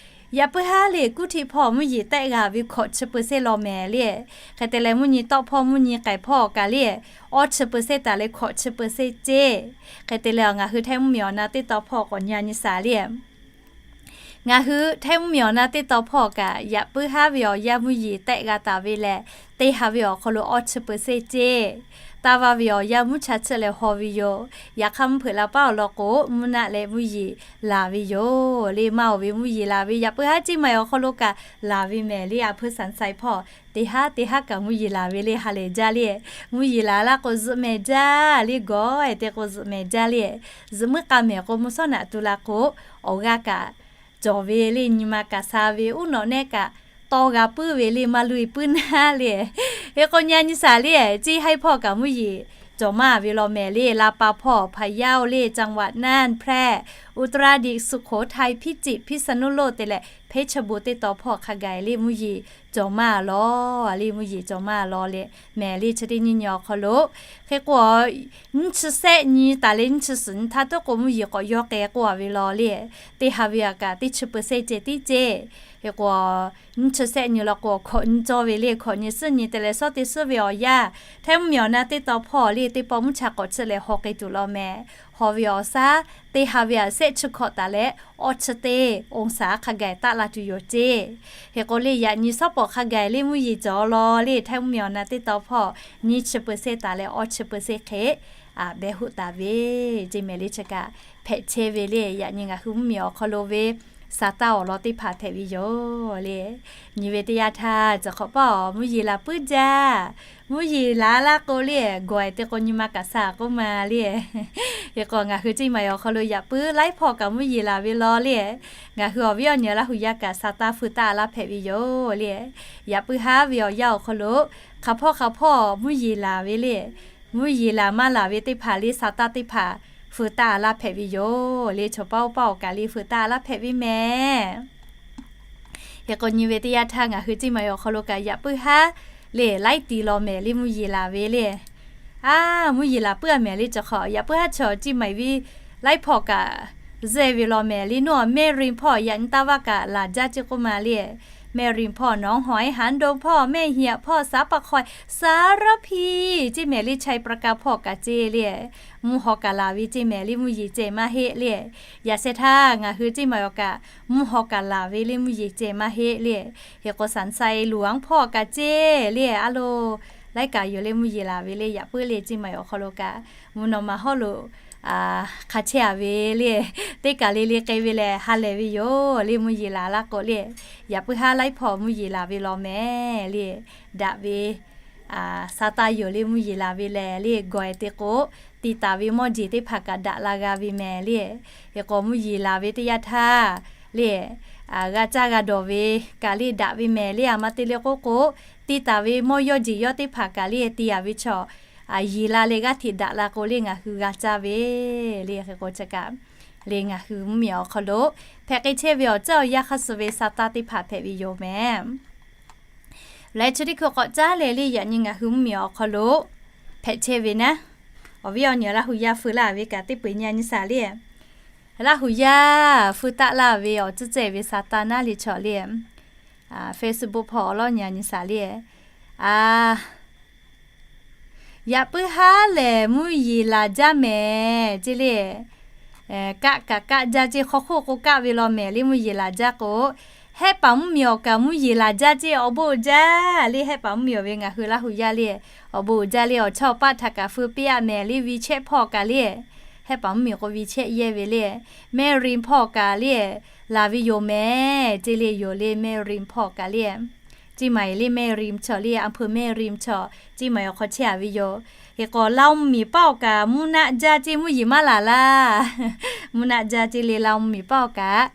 Yaꞈ puiˉ haˉ le kuˉ htiˆ hpawˇ mvuhˇ yeˬ tehˆ g'a ve hkawꞈ chi เปอร์เซ็นต์ law mehˍ le. Hk'e te leh mvuhˇ nyi tawˆ hpawˇ mvuhˇ nyi k'ai hpawˇ kaꞈ le awˇ chi เปอร์เซ็นต์ taˍ leh hkawꞈ chi เปอร์เซ็นต์ ceˇ. Hk'e te leh ngaˬ hui Htaiˇ mvuhˇmiˬ awˬ na teˇ tawn hpawˇ k'awꞈ nyi a nyi shaˍ le. Ngaˬ hui Htaiˇ mvuhˇmiˬ awˬ na teˇ tawn hpawˇ kaꞈ yaꞈ puiˉ haˉ ve awˬ yanˇ mvuhˇ yeˬ tehˆ g'a taˍ ve lehˬ, teˇ ha ve awˬ hk'aw lo awˇ chi เปอร์เซ็นต์ ceˇ. Taˇ va ve awˬ yanˇ mvuhˇ cha chiˆ leh haw ve yoˬ. Yaꞈ hk'aˇ mvuhˇ hpeuꞈ la paˉ awˬ lawn k'o, mvuhˇ naˆ leh mvuhˇ yeˬ laˬ ve yoˬ le. Maˇ oˬ ve mvuhˇ yeˬ laˬ ve, yaꞈ puiˉ haˉ Ciˇ maiˍ awˬ hk'aw lo kaꞈ laˬ ve mehˍ le. A hpuiˇ Saˍnˍ Saiˍ hpawˇ teˇ haˉ teˇ haˉ kaꞈ mvuhˇ yeˬ laˬ ve le, ha lehˬ jaˇ le. Mvuhˇ yeˬ laˬ laˇ k'o zuhꞈ mehˍ jaˇ le, gawˬ-e te k'o zuhꞈ mehˍ jaˇ le. Zuhꞈ muiˉ k'a mehˍ k'o mvuhˇ shawˉ naꞈ tu la k'o, awˬ g'aˇ kaꞈ cawˬ ve le, nyi ma kaꞈ sha ve, uˉ nawꞈ nehˆ kaꞈ tawˇ g'a puiˉ ve le, maˇ luˇ-e puiˉ naˉ le. Hk'e k'o nyi a nyi shaˍ le, Ciˇ haiˇ hpawˇ kaꞈ mvuhˇ yeˬ cawˬ maˇ ve law mehˍ le. La pa hpawˇ, Phaˍ yaˇ-oˬ le, Caˍ vaꞈ naˇ, Hpehˇ, Uˍ taˍ raˇ diꞈ, Suˍ hk'oˍ htaiˍ, Hpiˇ ciꞈ, Hpiˇ saˍ nuˇ loˆ te leh Hpeˇ chaˇ bon teˇ tawn hpawˇ hk'a gaˬ le mvuhˇ yeˬ cawˬ maˇ law le. Mvuhˇ yeˬ cawˬ maˇ law le mehˍ le. Chi teˇ nyi nyi awˬ hk'aw lo hk'e k'o, nyiˇ chi sehˆ nyi taˍ leh nyiˇ chi suhˍ nyi htaˇ tuˉ k'o mvuhˇ yeˬ k'awꞈ yawˇ k'ai k'oˆ a ve law le. Teˇ ha ve aꞈ kaꞈ teˇ chi เปอร์เซ็นต์ ceˇ tiˉ ceˇ. Hk'e k'o, nyiˇ chi sehˆ nyi law k'o hkawꞈ nyi cawˇ ve le. Hkawꞈ nyi suhˉ nyi te leh shawˉ teˇ suhˉ ve awˬ yanˇ, Htaiˇ mvuhˇmiˬ awˬ na teˇ tawn hpawˇ le teˇ pawˆ mvuhˇ cha k'awꞈ chiˆ leh haw k'ai tuˬ law mehˍ. Haw ve awˬ shaˉ teˇ ha ve aꞈ sehˆ chi hkawꞈ taˍ leh awˇ chi teˇ องศา hk'a gaˬ taˆ la tuˬ yoˬ ceˇ. Hk'e k'o le, yaꞈ nyi shawˉ pawˍ hk'a gaˬ le mvuhˇ yeˬ cawˬ law le. Htaiˇ mvuhˇmiˬ awˬ na teˇ tawn hpawˇ nyiˇ chi เปอร์เซ็นต์ taˍ leh awˇ chi เปอร์เซ็นต์ hk'e behˆ hoˆ taˍ ve ceˇ mehˍ le. Chi kaꞈ hpehꞈ chehˇ ve le. Yaꞈ nyi ngaˬ hui mvuhˇmiˬ awˬ hk'aw lo ve sa taˇ awˬ lawn teˇ hpaˍ hpehꞈ ve yoˬ le. Nyi ve teˇ yanˇ htaˇ, cawˬ hk'awꞈ paˇ awˬ mvuhˇ yeˬ laˬ puiˉ jaˇ. Mvuhˇ yeˬ laˬ laˇ k'o le, gawˬ-e te k'o nyi ma kaꞈ sa k'oˆ ma le. Hk'e k'o, ngaˬ hui Ceˇ maˍ awˬ hk'aw lo yaꞈ puiˉ laiˉ hpawˇ kaꞈ mvuhˇ yeˬ laˬ ve law le. Ngaˬ hui awˬ viˉ awˬ nyi Laˇ huˍ yaˇ kaꞈ sa taˇ hpui taˇ laˇ hpehꞈ ve yoˬ le. Yaꞈ puiˉ haˉ ve awˬ yanˇ awˬ hk'aw lo, hk'aˬ hpawˇ hk'aˬ hpawˇ mvuhˇ yeˬ laˬ ve le. Mvuhˇ yeˬ laˬ maˇ laˬ ve teˇ hpaˍ le, sa taˇ teˇ hpaˍ hpui taˇ laˇ hpehꞈ ve yoˬ le. Chaw paˇ oˇ paˇ awˬ kaꞈ le hpui taˇ laˇ hpehꞈ ve mehˍ. Hk'e k'o, nyi ve teˇ yanˇ htaˇ ngaˬ hui Ceˇ maˍ awˬ hk'aw lo kaꞈ yaꞈ puiˉ haˉ le, laiˉ ti law mehˍ le mvuhˇ yeˬ laˬ ve le. A, mvuhˇ yeˬ laˬ puiˉ a mehˍ le cawˬ hk'awꞈ, yaꞈ puiˉ haˉ chaw Ceˇ maˍ ve laiˉ hpawˇ kaꞈ zeˇ ve law mehˍ le. Nawˬ Mehˇ rinˍ hpawˇ yaꞈ nyi taˇ vaˇ kaꞈ laˬ jaˇ ceˇ k'oˆ ma le. Mehˇ rinˍ hpawˇ nawˬ hawˍ eˉ haˉ doˇ hpawˇ mehˇ hiꞈ hpawˇ saˉ paˍ hk'aw saˉ raˇ hpiˇ ceˇ mehˍ le. Chaˇ pra ka hpawˇ kaꞈ ceˇ le, mvuhˇ haw kaꞈ laˬ ve ceˇ mehˍ le mvuhˇ yeˬ ceh maˇ heˆ le. Yaꞈ sheh htaˇ ngaˬ hui Ceˇ maˍ awˬ kaꞈ mvuhˇ haw kaꞈ laˬ ve le mvuhˇ yeˬ ceh maˇ heˆ le. Hk'e k'o, saˍ sai luˬ aˉ hpawˇ kaꞈ ceˇ le a lo, laiˉ kaꞈ yoˬ le mvuhˇ yeˬ laˬ ve le. Yaꞈ puiˉ le Ceˇ maˍ awˬ hk'aw lo kaꞈ mvuhˇ naw ma hawˉ lo hk'a chehˇ a ve le. Teˇ kaˬ le le k'ai ve lehˬ ha lehˬ ve yoˬ le mvuhˇ yeˬ laˬ laˇ k'o le. Yaꞈ puiˉ haˉ laiˉ hpawˇ mvuhˇ yeˬ laˬ ve law mehˍ le. Daꞈ ve sa taˇ yoˬ le mvuhˇ yeˬ laˬ ve lehˬ le. Gawˬ-e te k'o, ti taˍ ve mawˇ jeˬ teˇ hpaˍ kaꞈ daꞈ la g'a ve mehˍ le. Hk'e k'o, mvuhˇ yeˬ laˬ ve teˇ yanˇ htaˇ le, g'a caˇ g'a dawˬ ve kaꞈ le daꞈ ve mehˍ le. A ma te le k'oˆ k'o, ti taˍ ve mawˇ yawˇ jeˬ yawˇ teˇ hpaˍ kaꞈ le ti a ve chaw yeˬ la leh g'aˇ hteꞈ daꞈ la k'o le ngaˬ hui g'a caˇ ve le. Hk'e k'o, chi kaꞈ le ngaˬ hui mvuhˇ miˬ awˬ hk'aw lo hpehꞈ k'ai chehˇ ve awˬ ceuˬ awˬ yanˇ hk'aˇ suh ve sa taˇ teˇ hpaˍ hpehꞈ ve yoˬ mehˍ. Leh chi teˇ hkui k'awꞈ caˉ leh le yaꞈ nyi ngaˬ hui mvuhˇ miˬ awˬ hk'aw lo hpehꞈ chehˇ ve naˉ, awˬ viˉ awˬ nyi Laˇ huˍ yaˇ hpui laˇ ve kaꞈ teˇ peu-eˬ nyi a nyi saˍ le. Laˇ huˍ yaˇ hpui taˆ laˇ ve awˬ ceuˬ ceh ve sa taˇ naˉ le chaw le. Facebook hpawˇ awˬ lawˉ nyi a nyi saˍ le. A, yaꞈ puiˉ haˉ lehˬ mvuhˇ yeˬ laˬ jaˇ mehˍ ceˇ le. Kaˆ kaꞈ kaˆ jaˇ ceˇ, hk'aw hk'oˆ k'o kaˆ ve law mehˍ le mvuhˇ yeˬ laˬ jaˇ k'o, Hehˆ paˍ mvuhˇ miˬ awˬ kaꞈ mvuhˇ yeˬ laˬ jaˇ ceˇ awˬ bon uiˍ jaˇ le. Hehˆ paˍ mvuhˇ miˬ awˬ ve ngaˬ hui Laˇ huˍ yaˇ le, awˬ bon uiˍ jaˇ le. Awˬ chawˇ paˆ htaꞈ kaꞈ feu piˇ a mehˍ le, WeChat hpawˇ kaꞈ le. Hehˆ paˍ mvuhˇ miˬ k'o WeChat yehˇ ve le. Mehˇ rinˍ hpawˇ kaꞈ le, laˬ ve yoˬ mehˍ ceˇ le. Yoˬ le, mehˇ rinˍ hpawˇ kaꞈ le. Ceˇ maˍ le, mehˇ rinˍ chaw le, a hpui mehˇ rinˍ chaw, Ceˇ maˍ awˬ hk'aw chehˇ a ve yoˬ. Hk'e k'o, Laˇ mvuhˇ miˬ paˆ awˬ kaꞈ mvuhˇ naˆ jaˇ ceˇ mvuhˇ yeˬ maˇ laˬ laˇ. Mvuhˇ naˆ jaˇ ceˇ le, Laˇ mvuhˇ miˬ paˆ awˬ kaꞈ.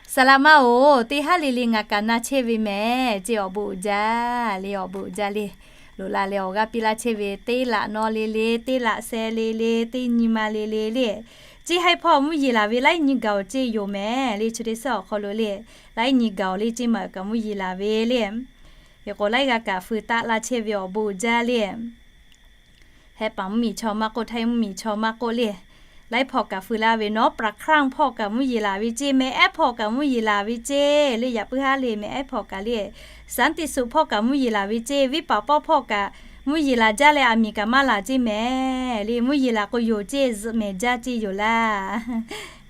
Saˍ laꞈ ma-oˬ, teˇ haˉ le le ngaˬ kaꞈ na chehˇ ve mehˍ ceˇ awˬ bon uiˍ jaˇ le, awˬ bon uiˍ jaˇ le. Loꞈ la leh awˬ g'aˇ piˇ laˇ chehˇ ve teˇ laꞈ nawˇ le le, teˇ laꞈ sheh le le, teˇ nyi ma le le le. Ceˇ haiˇ hpawˇ mvuhˇ yeˬ laˬ ve laiˉ nyi gaˬ-oˬ ceˇ yoˬ mehˍ le. Chi teˇ suhˉ awˬ hk'aw lo le, laiˉ nyi gaˬ-oˬ le, Ceˇ maˍ kaꞈ mvuhˇ yeˬ laˬ ve le. Hk'e k'o, laiˉ g'aˇ kaꞈ feu taˆ laˇ chehˇ ve awˬ bon uiˍ jaˇ le. Hehˆ paˍ mvuhˇ miˬ chaw maˇ k'oˆ, Htaiˇ mvuhˇ miˬ chaw maˇ k'oˆ le, laiˉ hpawˇ kaꞈ feu laˇ ve nawˉ, ปากคลอง hpawˇ kaꞈ mvuhˇ yeˬ laˬ ve ceˇ, แม่แอฟ hpawˇ kaꞈ mvuhˇ yeˬ laˬ ve ceˇ le, yaꞈ puiˉ haˉ le แม่แอฟ hpawˇ kaꞈ le, สันติสุข hpawˇ kaꞈ mvuhˇ yeˬ laˬ ve ceˇ, Viˉ paˍ pawˇ hpawˇ kaꞈ mvuhˇ yeˬ laˬ jaˇ leh aˬ miˍ kaꞈ maˇ laˬ ceˇ mehˍ le, mvuhˇ yeˬ laˬ k'o yoˬ ceˇ, zuhꞈ mehˍ jaˇ ceˇ yoˬ laˇ.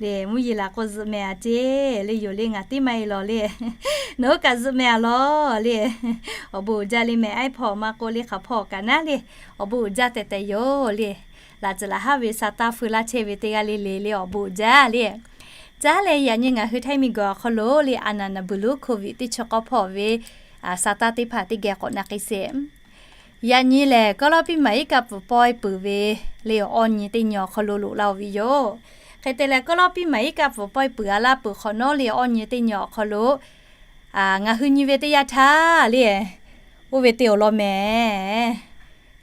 Le mvuhˇ yeˬ laˬ k'o zuhꞈ mehˍ a ceˇ le, yoˬ le, ngaˬ tiˉ maˇ e lawˬ le. Nawˬ hui kaꞈ zuhꞈ mehˍ a lawˬ le. Awˬ bon uiˍ jaˇ le, แม่แอฟ hpawˇ maˇ k'oˆ le, hk'aˬ hpawˇ kaꞈ naˉ le, awˬ bon uiˍ jaˇ tehꞈ tehꞈ yoˬ le. Laꞈ tcuh laꞈ haˉ ve sa taˇ feu laˇ chehˇ ve teˇ g'aˇ le le le awˬ bon uiˍ jaˇ le. Caˇ leh yaꞈ nyi ngaˬ hui Htaiˇ miˬ guiˬ awˬ hk'aw lo le, a naˍ naˍ buiˬ lonˉ โควิด teˇ chi k'awˇ hpawˇ ve sa taˇ teˇ hpaˍ teˇ geh k'awꞈ na k'ai sheˍ. Yaꞈ nyi lehˬ, kawˉ lawˉ piˇ maˍ iˉ kaˆ pfuhˍ pawehˇ peuˬ ve le, awˇ nyi teˇ nyi awˬ hk'aw lo loꞈ la-oˬ ve yoˬ. Hk'e te leh, kawˉ lawˉ piˇ maˍ iˉ kaˆ pfuhˍ pawehˇ peuˬ a laˇ peuˬ hk'awꞈ nawˉ le, awˇ nyi teˇ nyi awˬ hk'aw lo ngaˬ hui nyi ve teˇ yanˇ htaˇ le, oˇ ve te awˬ lawn mehˍ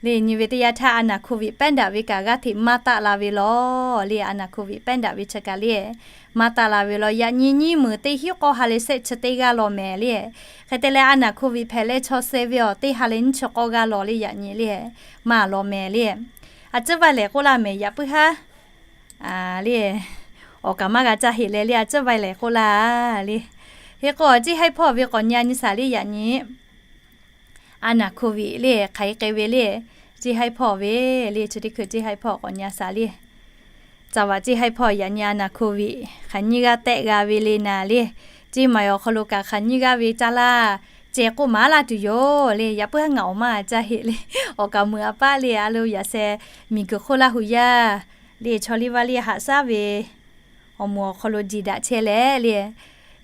le, nyi ve teˇ yanˇ htaˇ a naˍ โควิด pehˉ daꞈ ve kaꞈ g'aˇ hteꞈ maˇ taˆ la ve lawˬ le. A naˍ โควิด pehˉ daꞈ ve chi kaꞈ le, maˇ taˆ la ve lawˬ. Yaꞈ nyi nyiˇ meunˍ teˇ hinˉ k'awˇ ha leh shehˆ chi teˇ g'aˇ law mehˍ le. Hk'e te leh, a naˍ โควิด hpehꞈ leh chaw suh ve awˬ teˇ ha leh nyiˇ chi k'awˇ g'aˇ law le, yaꞈ nyi le, maˇ law mehˍ le. A ciˉ vaˇ lehˬ k'oˆ laˇ mehˍ, yaꞈ puiˉ haˉ le, awˬ kaˍ maˇ g'a caˇ heꞈ leh le, a ciˉ vaˇ lehˬ k'oˆ laˇ le. Hk'e k'o, Ceˇ haiˇ hpawˇ ve k'awꞈ nyi a nyi saˍ le, yaꞈ nyi a naˍ โควิด le hk'aˬ hk'e k'ai ve le, Ceˇ haiˇ hpawˇ ve le, chi teˇ hkui Ceˇ haiˇ hpawˇ k'awꞈ nyi a saˍ le. Caˇ vaꞈ Ceˇ haiˇ hpawˇ yaꞈ nyi a naˍ โควิด hk'aˬ nyiˇ g'aˇ tehˆ g'a ve le naˍ le. Ceˇ maˍ awˬ hk'aw lo kaꞈ hk'aˬ nyiˇ g'aˇ ve caˇ laˇ ceh k'oˆ maˍ laˇ tuˬ yoˬ le. Yaꞈ puiˉ haˉ ngaˬ awˬ maˇ caˇ heˆ le. Awˬ kaˍ meuꞈ a paˆ le, a lo yaꞈ sheh miˬ guiˬ hk'oˆ Laˇ huˍ yaˇ le, chaw liˇ vaˇ liˇ haꞈ shaˉ ve awˬ moˍ awˬ hk'aw lo jiˬ daꞈ chehˇ leh le.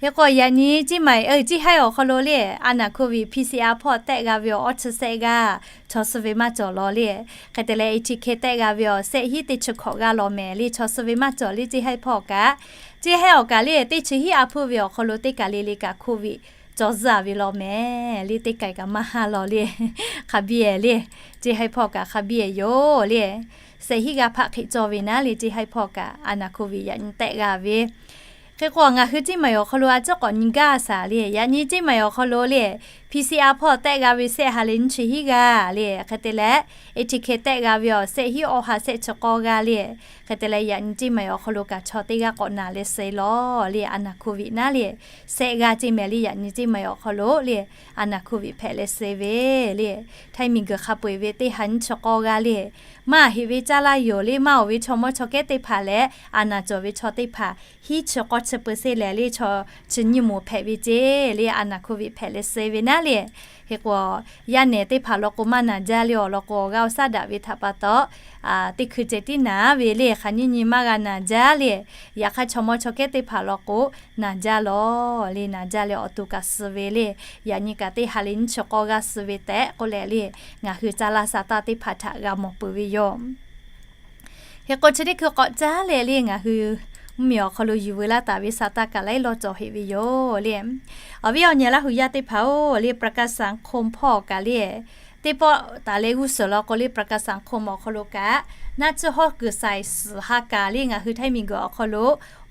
Hk'e k'o yaꞈ nyi Ceˇ maiˍ, Ceˇ haiˉ awˬ hk'aw lo le, a naˍ hkoˇ viꞈ P C R hpawˇ tehˆ g'a ve awˬ awˇ chi sehˆ g'aˇ, chaw suh ve maˇ cawˬ law le. Hk'e te leh A T K tehˆ g'a ve awˬ sehˆ hiˉ teˇ chi hkawꞈ g'aˇ law mehˍ le, chaw suh ve maˇ cawˬ le. Ceˇ haiˉ hpawˇ kaꞈ, Ceˇ haiˉ awˬ kaꞈ le teˇ chi hiˉ a hpuˇ ve awˬ hk'aw lo teˇ kaˬ le le kaꞈ hkoˇ viꞈ cawˬ zuhˇ a ve law mehˍ le, teˇ kaˬ kaꞈ maˇ haˇ law le. Hk'a biˇ ehˍ le, Ceˇ haiˉ hpawˇ kaꞈ hk'a biˇ ehˍ yoˬ le. Sehˆ hiˉ g'aˇ hpaˆ hk'e cawˬ ve naˉ le, Ceˇ haiˉ hpawˇ kaꞈ a naˍ hkoˇ viꞈ yaꞈ nyi tehˆ g'a ve. Hk'e k'o ngaˬ hui Ceˇ maiˍ awˬ hk'aw lo a ciˉ k'awꞈ nyi gaˇ shaˍ le. Yaꞈ nyi Ceˇ maiˍ awˬ hk'aw lo le, P C R hpawˇ tehˆ g'a ve sehˆ ha leh nyiˇ chi hiˉ g'aˇ le. Hk'e te leh A T K tehˆ g'a ve awˬ sehˆ hiˉ awˇ ha sehˆ chi k'awˇ g'aˇ le. Hk'e te leh yaꞈ nyi Ceˇ maiˍ awˬ hk'aw lo kaꞈ chaw teˇ g'aˇ k'awꞈ naˬ leh suh law le, a naˍ hkoˇ viꞈ naˉ le. Sehˆ g'aˇ Ceˇ maiˍ le, yaꞈ nyi Ceˇ maiˍ awˬ hk'aw lo le, a naˍ hkoˇ viꞈ hpehꞈ leh suh ve le. Htaiˇ miˬ guiˬ hk'a peu-eˬ ve teˇ ha nyiˇ chi k'awˇ g'aˇ le. Maˇ heˆ ve caˇ laˇ yoˬ le, maˇ oˬ ve chaw mawˇ chaw kehˉ teˇ hpaˍ leh a naˍ cawˬ ve chaw teˇ hpaˍ hiˉ chi k'awˇ chi peu seˇ lehˬ le, chaw chi nyiˇ moˍ hpehꞈ ve ceˇ le, a naˍ hkoˇ viꞈ hpehꞈ leh suh ve naˉ le. Hk'e k'o yaˇ nehˬ teˇ hpaˍ law k'o maˇ naˬ jaˇ le, awˬ lawn k'o awˬ g'aˇ awˬ shaˉ daꞈ ve htaꞈ pa taw, teˇ hkui ceh tiˉ naˍ ve le, hk'aˬ nyiˇ nyi maˇ g'a naˬ jaˇ le. Yaꞈ hk'aˇ chaw mawˇ chaw kehˉ teˇ hpaˍ law k'o naˬ jaˇ law le, naˬ jaˇ leh awˬ to kaꞈ suh ve le. Yaꞈ nyi kaꞈ teˇ ha leh nyiˇ chi k'awˇ g'aˇ suh ve tehꞈ k'oˆ leh le, ngaˬ hui caˇ laˇ sa taˇ teˇ hpaˍ htaꞈ g'a mawˬ peuˬ ve yoˬ. Hk'e k'o chi teˇ hkui k'awꞈ caˉ leh le, ngaˬ hui mvuhˇmiˬ awˬ hk'aw lo yuˬ veu laˇ taˍ ve sa taˇ kaꞈ laiˉ lawˇ cawˬ heꞈ ve yoˬ le. Awˬ viˉ awˬ nyi Laˇ hu yaˇ teˇ hpaˍ-oˬ le, ประกันสังคม hpawˇ kaꞈ le, teˇ pawˆ taˍ leh g'uˇ suhˍ law k'o le, ประกันสังคม awˬ hk'aw lo kaꞈ naˆ tsuhˇ hawˉ kuiˬ saiˍ suhˍ ha kaˍ le, ngaˬ hui Htaiˇ miˬ guiˬ awˬ hk'aw lo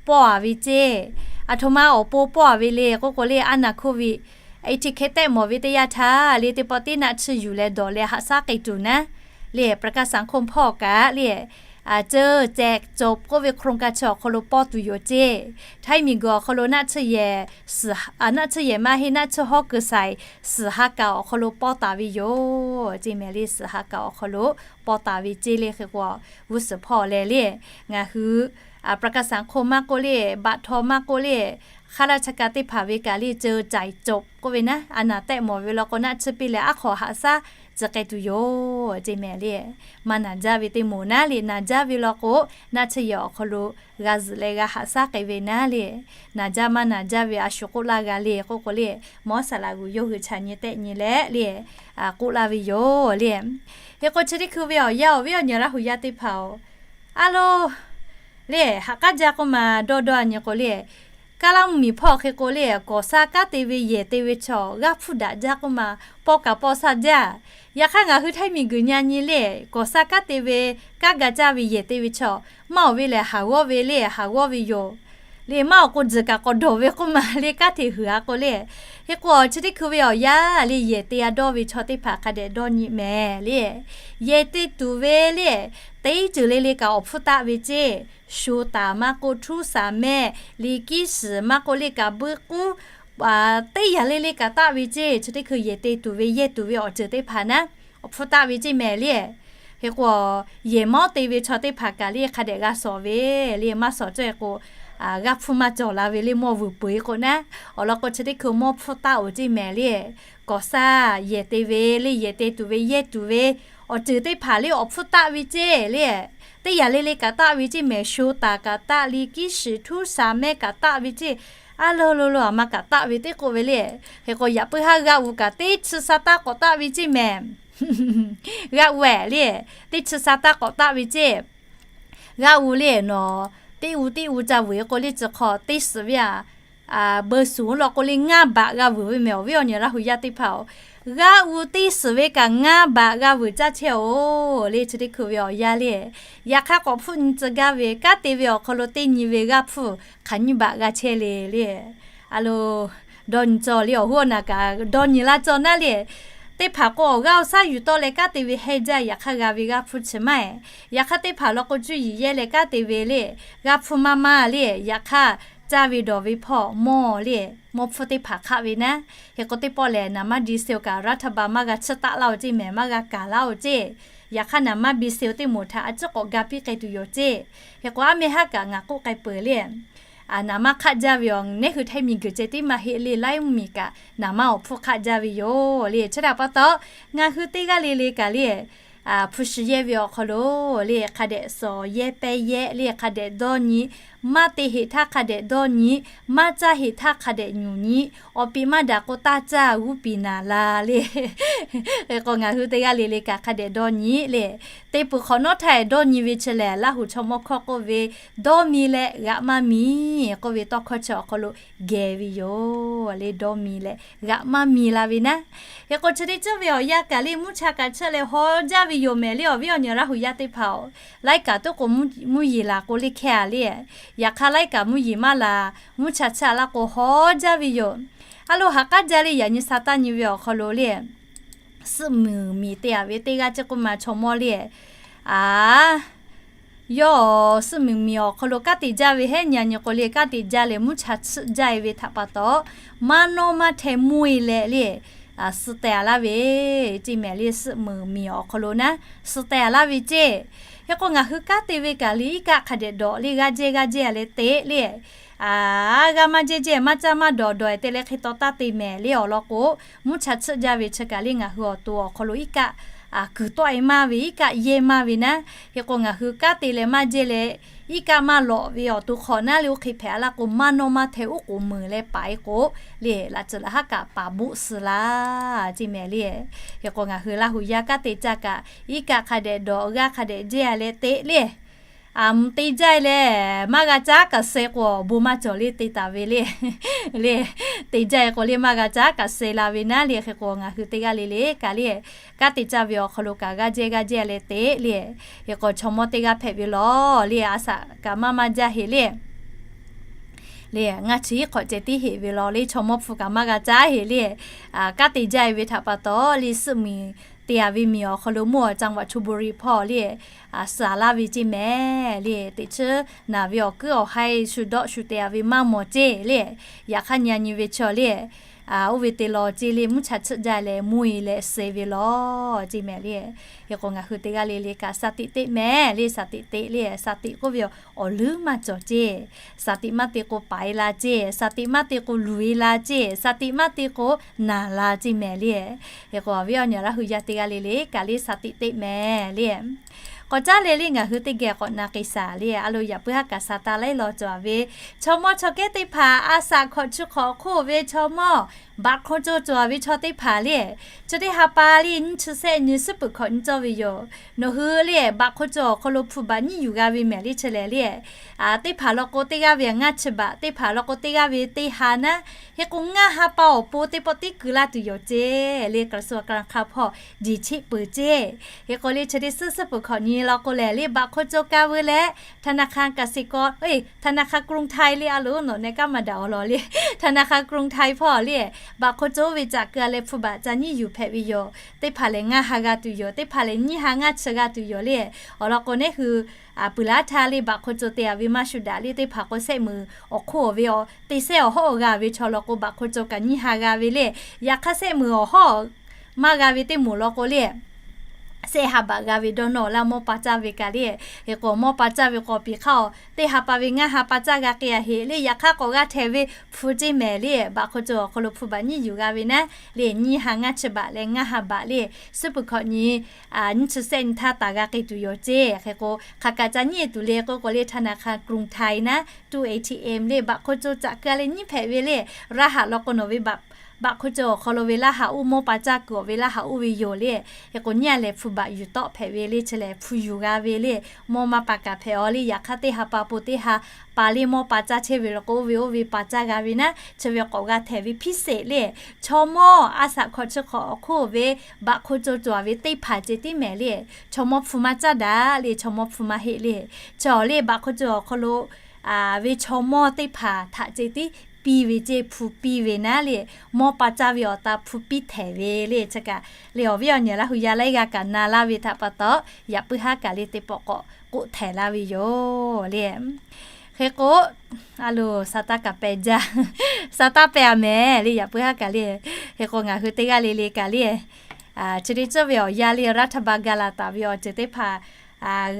pawˇ a ve ceˇ. Aˬ htoꞈ ma awˬ pon pawˇ a ve le k'oˆ k'o le, a naˍ hkoˇ viꞈ A T K tehˆ mawˬ ve teˇ yanˇ htaˇ le, teˇ pawˆ teˇ naˆ tsuhˇ yuˬ leh dawˬ leh haꞈ shaˉ k'ai tuˬ naˉ le, ประกันสังคม hpawˇ kaꞈ le, เจอแจกจ่บ k'oˆ ve โครงการ chi awˬ hk'aw lo pawˇ tuˬ yoˬ ceˇ. Htaiˇ miˬ guiˬ awˬ hk'aw lo naˆ tsuhˇ yehˬ, naˆ tsuhˇ yehˬ maˇ heˆ, naˆ tsuhˇ hawˉ kuiˬ saiˍ suhˍ ha kaˍ awˬ hk'aw lo pawˇ taˍ ve yoˬ ceˇ mehˍ le, suhˍ ha kaˍ awˬ hk'aw lo pawˇ taˍ ve ceˇ le. Hk'e k'o g'uˇ suhˍ hpawˇ leh le, ngaˬ hui ประกันสังคม maˇ k'oˆ le, บัตรทอง maˇ k'oˆ le, hk'a laˇ cha ka teˇ hpaˍ ve kaꞈ le เจอจ่ายจ่บ k'oˆ ve naˉ, a naˍ tehˆ mawˬ ve law k'o naˆ tsuhˇ piˇ leh aˉ hk'aw haꞈ shaˉ tcuh k'ai tuˬ yoˬ ceˇ mehˍ le. Maˇ naˬ jaˇ ve teˇ moˍ naˉ le, naˬ jaˇ ve law k'o naˆ tsuhˇ yehˬ awˬ hk'aw lo g'a zuhꞈ leh g'a haꞈ shaˉ k'ai ve naˉ le. Naˬ jaˇ maˇ naˬ jaˇ ve a shu k'oˆ laˇ g'a le k'oˆ k'o le, mawˇ saˍ laꞈ g'uˬ yawˇ hui chaꞈ nyi tehˆ nyi leh le, k'oˆ laˇ ve yoˬ le. Hk'e k'o chi teˇ hkui ve awˬ yanˇ awˬ viˉ awˬ nyi Laˇ hu yaˇ teˇ hpaˍ-oˬ, a lo le, haꞈ k'aˉ jaˇ k'oˆ ma dawˇ dawˇ a nyi k'o le, Kaˇlaˇ mvuhˇmiˬ hpawˇ hk'e k'o le, kawˍ sha kanˉ te ve yehˬ te ve chaw g'aˇ hpfuhˇ daꞈ jaˇ k'oˆ ma, pawˇ kaꞈ pawˇ shaˇ jaˇ. Yaꞈ hk'aˇ ngaˬ hui Htaiˇ miˬ guiˬ nyi a nyi le, kawˍ sha kanˉ te ve, kanˉ ga caˇ ve yehˬ te ve chaw maˇ oˬ ve lehˬ haˍ g'awˇ ve le, haˍ g'awˇ ve yoˬ. Le maˇ awˬ k'o tzuhˬ kaꞈ k'awꞈ dawˬ ve k'oˆ ma le, kanˉ te huiˍ a k'o le. Hk'e k'o chi teˇ hkui ve awˬ yanˇ le, yehˬ te a dawˇ ve chaw teˇ hpaˍ hk'a dehꞈ dawˇ nyi mehˍ le. Yehˬ te tuˬ ve le, teˇ ceuˬ le le kaꞈ awˬ hpfuhˇ taˆ ve ceˇ. Sho taˍ maˇ k'oˆ, htuˉ shaˍ mehˆ, liꞈ kiˉ shiˍ maˇ k'oˆ le, kaꞈ buiˇ k'uˉ, teˇ yanˇ le le kaꞈ taˆ ve ceˇ. Chi teˇ hkui yehˬ te tuˬ ve, yehˬ tuˬ ve awˬ ceuˬ teˇ hpaˍ naˉ awˬ hpfuhˇ taˆ ve ceˇ mehˍ le. Hk'e k'o yehˬ mawˉ te ve chaw teˇ hpaˍ kaꞈ le hk'a dehꞈ g'a shawˍ ve le, maˇ shawˍ cawˇ e k'o, g'aˇ hpfuhˇ maˇ cawˬ la ve le, mawˇ vuiˬ peuˬ-e k'o naˉ. Awˬ lawn k'o chi teˇ hkui mawˇ hpfuhˇ taˆ oˬ ceˇ mehˍ le. Kawˍ sha yehˬ te ve le, yehˬ te tuˬ ve, yehˬ tuˬ ve awˬ ceuˬ teˇ hpaˍ le awˬ hpfuhˇ taˆ ve ceˇ le. Teˇ yanˇ le le kaꞈ taˆ ve ceˇ mehˍ, sho taˍ kaꞈ taˆ, liꞈ kiˉ shiˍ, htuˉ shaˍ mehˆ kaꞈ taˆ ve ceˇ. A lo lo lo aˬ ma kaꞈ taˆ ve teˇ k'oˆ ve le. Hk'e k'o yaꞈ puiˉ haˉ g'aˇ uiˍ kaꞈ teˇ chi sha taˆ k'awꞈ taˆ ve ceˇ mehˍ. G'aˇ uiˍ le, teˇ chi sha taˆ k'awꞈ taˆ ve ceˇ. G'aˇ uiˍ le nawˬ, teˇ uiˍ teˇ uiˍ ca vuiˬ k'o le, chi hk'aw teˇ suhˍ ve a, beu suhˍ law k'o le ngaˇ baꞈ g'a vuiˬ ve mehˍ. Awˬ viˉ awˬ nyi Laˇ hu yaˇ teˇ hpaˍ-oˬ, g'aˇ uiˍ teˇ suhˍ ve kaꞈ ngaˇ baꞈ g'a vuiˬ caˇ chehˇ-oˬ le. Chi teˇ hkui ve awˬ yanˇ le, yaꞈ hk'aˇ k'awꞈ hpfuhˆ nyi tcuh gaˇ ve kanˉ te ve awˬ hk'aw lo teˇ nyi ve g'aˇ hpfuhˇ hk'aˬ nyiˇ baꞈ g'a chehˇ le le. A lo, dawˇ nyi cawˬ le, awˬ hoˉ awˬ naˬ kaꞈ dawˇ nyi laˇ cawˇ naˉ le. Teˇ hpaˍ k'o awˬ g'aˇ awˬ shaˉ yuˬ tawˆ leh kanˉ te ve hehnˇ jaˇ, yaꞈ hk'aˇ g'a ve g'aˇ hpfuhˇ chi maˇ heˆ. Yaꞈ hk'aˇ teˇ hpaˍ law k'o cuˇ yiˍ yehˇ leh kanˉ te ve le, g'aˇ hpfuhˇ maˇ maˇ le, yaꞈ hk'aˇ caˇ ve dawˬ ve hpawˇ mawˇ le, mawˇ hpfuhˇ teˇ hpaˍ hk'aˆ ve naˉ. Hk'e k'o teˇ pawˆ lehˬ naˍ maˇ diesel kaꞈ รัฐบาล maˇ g'a chiˇ taˆ laˇ-oˬ ceˇ mehˍ, maˇ g'a kaˍ laˇ-oˬ ceˇ. Yaꞈ hk'aˇ naˍ maˇ diesel teˇ moˍ htaꞈ a ciˉ k'awꞈ ga piˇ k'ai tuˬ yoˬ ceˇ. Hk'e k'o aˉ meh haˉ kaꞈ ngaˬ k'oˆ k'ai peuˬ le. Naˍ maˇ hk'aˆ jaˇ ve awˬ, neˉ hui Htaiˇ miˬ guiˬ ceh tiˉ maˇ heˆ le, laiˉ mvuhˇmiˬ kaꞈ naˍ maˇ awˬ hpfuhˇ hk'aˆ jaˇ ve yoˬ le. Chi htaꞈ pa taw, ngaˬ hui teˇ g'aˇ le le kaꞈ le, hpu shi yehˇ ve awˬ hk'aw lo le, hk'a dehꞈ suhˍ yehˇ pehˇ yehˇ le, hk'a dehꞈ dawˇ nyi, maˇ te heꞈ htaˇ hk'a dehꞈ dawˇ nyi, maˇ caˇ heꞈ htaˇ hk'a dehꞈ nyuˬ nyi, awˬ piˍ maˇ daꞈ k'o taˇ caˇ g'uˇ piˍ naˍ la le. Hk'e k'o ngaˬ hui teˇ g'aˇ le le kaꞈ hk'a dehꞈ dawˇ nyi le. Teˇ peuˬ hk'awꞈ nawˉ htaˇ dawˇ nyi ve chi lehˬ, Laˇ huˍ chaw mawˇ hkawˇ k'oˆ ve, dawˇ mi leh g'aꞈ maˇ mi k'oˆ ve tawˇ hkawˇ chi awˬ hk'aw lo geh ve yoˬ le. Dawˇ mi leh g'aꞈ maˇ mi la ve naˉ. Hk'e k'o chi teˇ ceuˬ ve awˬ yanˇ kaꞈ le, mvuhˇ cha kaꞈ chehˇ leh hawˉ jaˇ ve yoˬ mehˍ le. Awˬ viˉ awˬ nyi Laˇ huˍ yaˇ teˇ hpaˍ-oˬ, laiˉ kaꞈ tuˉ k'o mvuhˇ yeˬ laˬ k'o le hkehˇ a le. Yaꞈ hk'aˇ laiˉ kaꞈ mvuhˇ yeˬ maˇ laˬ, mvuhˇ cha chehˇ a laˇ k'o hawˉ jaˇ ve yoˬ. A lo ha k'aˉ jaˇ le, yaꞈ nyi sa taˇ nyi ve awˬ hk'aw lo le, suhˆ muiˍ miˬ te a ve teˇ g'aˇ ceˇ k'oˆ ma chaw mawˇ le, a, yawˇ suhˆ muiˍ miˬ awˬ hk'aw lo kanˉ te jaˇ ve heˉ nyi a nyi k'o le, kanˉ te jaˇ leh mvuhˇ cha tsuhˆ jaˇ e ve htaꞈ pa taw, maˇ nawˇ maˇ hteh mvuhˇ e leh le, suh teh a laˇ ve ceˇ mehˍ le. Suhˆ muiˍ miˬ awˬ hk'aw lo naˉ, suh teh a laˇ ve ceˇ. Hk'e k'o ngaˬ hui kanˉ te ve kaꞈ le, iˉ kaˆ hk'a dehꞈ dawꞈ le, g'aˇ jehˇ g'aˇ jehˇ a leh te le, a, g'aˇ maˇ jehˇ jehˇ maˇ caˇ maˇ dawˬ dawˬ e te leh hk'e taw taˇ te mehˍ le. Awˬ lawn k'o, mvuhˇ cha tsuhˆ jaˇ ve chi kaꞈ le ngaˬ hui awˬ to awˬ hk'aw lo iˉ kaˆ kuiˬ tawˆ e maˇ ve, iˉ kaˆ yehˇ maˇ ve naˉ. Hk'e k'o ngaˬ hui kanˉ te leh maˇ jehˇ leh, iˉ kaˆ maˇ lawꞈ ve awˬ to hk'awꞈ naˉ le, oˇ hk'e hpehꞈ a laˇ k'o maˇ nawˇ maˇ hteh uˉ k'oˍ meuˍ leh paˍ e k'o le, laꞈ tcuhˍ laꞈ haˉ kaꞈ paˍ boˆ suh laˇ ceˇ mehˍ le. Hk'e k'o ngaˬ hui Laˇ huˍ yaˇ kanˉ te caˇ kaꞈ, iˉ kaˆ hk'a dehꞈ dawꞈ, g'aˇ hk'a dehꞈ jehˇ a leh te le, a, mvuhˇ te jaˇ e leh maˇ g'a caˉ kaꞈ suh k'o awˬ bon maˇ cawˬ le te taˍ ve le. Le, te jaˇ e k'o le maˇ g'a caˉ kaꞈ suh la ve naˉ le. Hk'e k'o ngaˬ hui teˇ g'aˇ le le kaꞈ le, kanˉ te caˇ ve awˬ hk'aw lo kaꞈ g'aˇ jehˇ g'aˇ jehˇ a leh te le. Hk'e k'o chaw mawˇ teˇ g'aˇ hpehꞈ ve lawˬ le, a shaꞈ kaꞈ maˇ maˇ jaˇ heꞈ le. Le, ngaˇ chi iˉ hk'awꞈ ceh tiˉ heꞈ ve lawˬ le, chaw mawˇ hpu kaꞈ maˇ g'a caˉ heꞈ le. Kanˉ te jaˇ e ve htaꞈ pa taw le, suhˆ muiˍ te a ve miˬ awˬ hk'aw lo mvuhˇ awˬ จังหวัดชลบุรี hpawˇ le, suh a laˇ ve ceˇ mehˍ le. Teꞈ chiˉ naˬ ve awˬ kuiˉ awˬ haiˇ shu dawˆ shu te a ve maˇ mawˬ ceˇ le. Yaꞈ hk'aˇ nyi a nyi ve chaw le, oˇ ve te lawˬ ceˇ le, mvuhˇ cha tsuhˆ jaˇ leh mvuhˇ e leh suh ve lawˬ ceˇ mehˍ le. Hk'e k'o ngaˬ hui teˇ g'aˇ le le kaꞈ สติ teˇ mehˍ le, สติ teˇ le. สติ k'oˆ ve awˬ leuˉ maˇ cawˬ ceˇ. สติ maˇ te k'o paˍ e la ceˇ, สติ maˇ te k'o luˬ e la ceˇ, สติ maˇ te k'o naˬ la ceˇ mehˍ le. Hk'e k'o awˬ viˉ awˬ nyi Laˇ huˍ yaˇ teˇ g'aˇ le le kaꞈ le สติ teˇ mehˍ le. K'awꞈ caˉ leh le ngaˬ hui teˇ geh k'awꞈ na k'ai shaˍ le. A lo yaꞈ puiˉ haˉ kaꞈ sa taˇ laiˉ law cawˬ a ve chaw mawˇ chaw kehˉ teˇ hpaˍ, a shaꞈ hkawꞈ chi hk'awꞈ hk'oˆ ve chaw mawˇ, baꞈ hk'aw cawˬ cawˬ a ve chaw teˇ hpaˍ le, chi teˇ ha pa le nyiˇ chi sehˆ nyi suhˉ peuˬ hkawꞈ nyi cawˇ ve yoˬ. Nawˬ hui le baꞈ hk'aw cawˬ awˬ hk'aw lo hpu baꞈ nyiˇ yuˬ g'a ve mehˍ le. Chi lehˬ le, teˇ hpaˍ law k'o teˇ g'aˇ ve ngaˇ chi baꞈ, teˇ hpaˍ law k'o teˇ g'aˇ ve teˇ ha naˉ. Hk'e k'o ngaˇ ha pa awˬ pon teˇ pawˆ tiˉ keu laˇ tuˬ yoˬ ceˇ le. กระทรวงการคลัง hpawˇ jeˬ cheˆ peuˬ ceˇ. Hk'e k'o le chi teˇ suhˉ suhˉ peuˬ hkawꞈ nyi law k'o lehˬ le baꞈ hk'aw cawˬ kaˇ veu leh ธนาคารกสิกร, เอ้ย ธนาคารกรุงไทย le a loˍ nawˬ neh kaˉ maˇ daꞈ awˬ lawn le. ธนาคารกรุงไทย hpawˇ le baꞈ hk'aw cawˬ oˇ ve caꞈ keu a leh hpu baꞈ ca nyiˇ yuˬ hpehꞈ ve yoˬ. Teˇ hpaˍ lehˬ ngaˇ ha g'a tuˬ yoˬ, teˇ hpaˍ lehˬ nyiˇ ha ngaˇ chi g'a tuˬ yoˬ le. Awˬ lawn k'o neˉ hui puiˍ laˇ htaˇ le baꞈ hk'aw cawˬ te a ve maˇ shu daꞈ le. Teˇ hpaˍ k'o sehˆ meunˍ awˬ hk'oˆ ve te sehˆ awˬ hawˉ awˬ g'a ve chaw law k'o baꞈ hk'aw cawˬ kaꞈ nyiˇ ha g'a ve le. Yaꞈ hk'aˇ sehˆ meunˍ awˬ hawˉ maˇ g'a ve teˇ moˍ law k'o le sehˆ ha baꞈ g'a ve dawˇ nawˇ laˇ mawˇ pa caˇ ve kaꞈ le. Hk'e k'o mawˇ pa caˇ ve k'awꞈ piˍ hk'aˇ teˇ ha pa ve ngaˇ ha pa caˇ g'a k'ai a heꞈ le. Yaꞈ hk'aˇ k'awꞈ g'aˇ htehˍ ve hpu ceˇ mehˍ le. Baꞈ hk'aw cawˬ awˬ hk'aw lo hpu baꞈ nyiˇ yuˬ g'a ve naˉ le, nyiˇ ha ngaˇ chi baꞈ leh ngaˇ ha baꞈ le. Suhˉ peuˬ hkawꞈ nyi nyiˇ chi sehˆ nyi htaˇ taˍ g'a k'ai tuˬ yoˬ ceˇ. Hk'e k'o hk'aˬ kaꞈ ca nyiˇ tuˬ le k'oˆ k'o le ธนาคารกรุงไทย naˉ, two A T M le baꞈ hk'aw cawˬ caꞈ keu a leh nyiˇ hpehꞈ ve le. Raˇ haꞈ law k'o nawˬ ve baꞈ hk'aw cawˬ awˬ hk'aw lo ve laˇ haꞈ uˉ mawˇ pa caˇ kuiˬ awˬ ve laˇ haꞈ uˉ ve yoˬ le. Hk'e k'o nyiˇ a lehˬ hpu baꞈ yuˬ tawˆ hpehꞈ ve le. Chi lehˬ hpu yuˬ g'a ve le. Mawˇ maˇ pa kaꞈ hpehꞈ a le. Yaꞈ hk'aˇ teˇ ha pa po teˇ ha pa le mawˇ pa caˇ chehˇ ve law k'o oˇ ve oˇ ve pa caˇ g'a ve naˉ. Chi ve k'awꞈ g'a htehˍ ve พิเศษ le. Chaw mawˇ a shaꞈ hkawꞈ chi hk'awꞈ awˬ hk'oˆ ve baꞈ hk'aw cawˬ cawˬ a ve teˇ hpaˍ ceh tiˉ mehˍ le. Chaw mawˇ hpu maˇ caˇ daꞈ le, chaw mawˇ hpu maˇ heˆ le. Chaw le baꞈ hk'aw cawˬ awˬ hk'aw lo ve chaw mawˇ teˇ hpaˍ htaꞈ ceh tiˉ piˇ ve ceˇ, hpu piˇ ve naˉ le. Mawˇ pa caˇ ve awˬ ta hpu piˇ htehˍ ve le. Chi kaꞈ le awˬ viˉ awˬ nyi Laˇ huˍ yaˇ laiˉ g'aˇ kaꞈ na laˇ ve htaꞈ pa taw, yaꞈ puiˉ haˉ kaꞈ le teˇ pawˆ k'awꞈ k'oˆ htehˍ laˇ ve yoˬ le. Hk'e k'o, a loˍ, sa taˇ kaꞈ peh jaˇ, sa taˇ peh a mehˍ le. Yaꞈ puiˉ haˉ kaꞈ le, hk'e k'o ngaˬ hui teˇ g'aˇ le le kaꞈ le, chi teˇ ceuˬ ve awˬ yanˇ le รัฐบาล g'a laˬ taˍ ve awˬ ceuˬ teˇ hpaˍ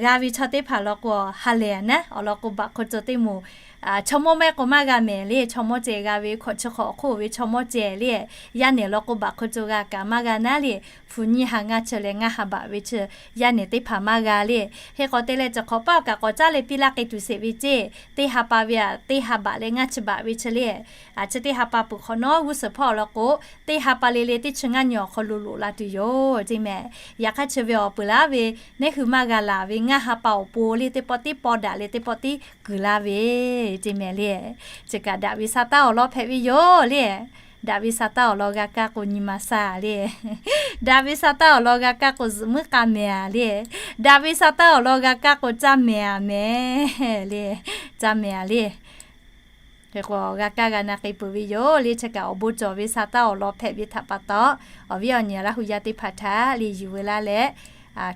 g'a ve chaw teˇ hpaˍ law k'o ha lehˬ naˉ, awˬ lawn k'o baꞈ hk'aw cawˬ teˇ moˍ Chaw mawˇ maˇ k'o maˇ g'a mehˍ le. Chaw mawˇ ceh g'a ve hkawꞈ chi hk'awꞈ awˬ hk'oˆ ve chaw mawˇ ceh le, yaˇ nehˬ law k'o baꞈ hk'o co g'a kaꞈ maˇ g'a naˉ le. Hpu nyiˇ ha ngaˇ chi leh ngaˇ ha baꞈ ve chi yaˇ nehˬ teˇ hpaˍ maˇ g'a le. Hk'e k'awꞈ te leh chi hk'awꞈ paˇ awˬ kaꞈ k'awꞈ caˉ leh piˇ laˇ k'e tuˬ sheˍ ve ceˇ. Teˇ ha pa ve aꞈ teˇ ha baꞈ leh ngaˇ chi baꞈ ve chi le. Chi teˇ ha pa peuˬ hk'awꞈ nawˉ g'uˇ suhˍ hpawˇ law k'o, teˇ ha pa le le teˇ chi ngaˇ nyi awˬ hk'aw lo loꞈ la tuˬ yoˬ ceˇ mehˍ. Yaꞈ hk'aˇ chi ve awˬ peuˬ laˇ ve, neˉ hui maˇ g'a laˬ ve ngaˇ ha pa awˬ pon le teˇ pawˆ tiˉ paw daꞈ leh teˇ pawˆ tiˉ kuiˬ la ve ceˇ mehˍ le. Chi kaꞈ daꞈ ve sa taˇ awˬ lawn hpehꞈ ve yoˬ le. Daꞈ ve sa taˇ awˬ lawn g'a kaˇ k'o nyi ma sa le. Daꞈ ve sa taˇ awˬ lawn g'a kaˇ k'o zuhꞈ muiˉ k'a mehˍ le. Daꞈ ve sa taˇ awˬ lawn g'a kaˇ k'o caˇ mehˍ a mehˍ le. Caˇ mehˍ a le. Hk'e k'o g'a kaˇ g'a na k'ai peuˬ ve yoˬ le. Chi kaꞈ awˬ bon cawˬ ve sa taˇ awˬ lawn hpehꞈ ve htaꞈ pa taw, awˬ viˉ awˬ nyi Laˇ hu yaˇ teˇ hpaˍ htaꞈ le yuˬ veu laˇ leh,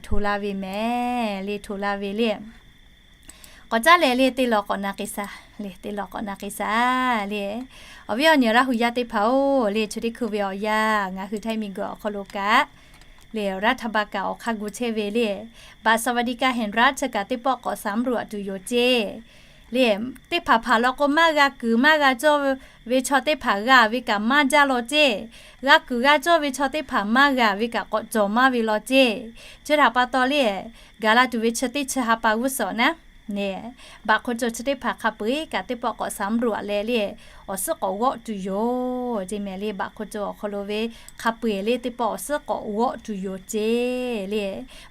hto laˇ ve mehˍ le. Hto laˇ ve le. K'awꞈ caˉ leh le teˇ law k'awꞈ na k'ai shaˍ le. Teˇ law k'awꞈ na k'ai shaˍ le. Awˬ viˉ awˬ nyi Laˇ hu yaˇ teˇ hpaˍ-oˬ le, chi teˇ hkui ve awˬ yanˇ ngaˬ hui Htaiˇ miˬguiˬ awˬ hk'aw lo kaꞈ le, รัฐบาล kaꞈ awˬ hk'aˇ gu chehˇ ve le, บัตรสวัสดิการแห่งรัฐ chi kaꞈ teˇ pawˆ k'awꞈ สำรวจ tuˬ yoˬ ceˇ le. Teˇ hpaˍ hpaˍ law k'o maˇ g'a kuiˬ maˇ g'a cawˇ ve chaw teˇ hpaˍ g'a ve kaꞈ maˇ jaˇ law ceˇ. G'a kuiˬ g'a cawˇ ve chaw teˇ hpaˍ maˇ g'a ve kaꞈ k'awꞈ cawˬ maˇ ve law ceˇ. Chi htaꞈ pa taw le, gaˬ la tuˬ ve chi teˇ chi ha pa g'uˇ suhˍ naˉ ne, baꞈ hk'o co chi teˇ hpaˍ hk'a peu-eˬ kaꞈ teˇ pawˆ k'awꞈ สำรวจ leh le, awˬ suhˉ k'awꞈ g'awˆ tuˬ yoˬ ceˇ mehˍ le. Baꞈ hk'o co awˬ hk'aw lo ve hk'a peu-eˬ le teˇ pawˆ awˬ suhˉ k'awꞈ g'awˆ tuˬ yoˬ ceˇ le.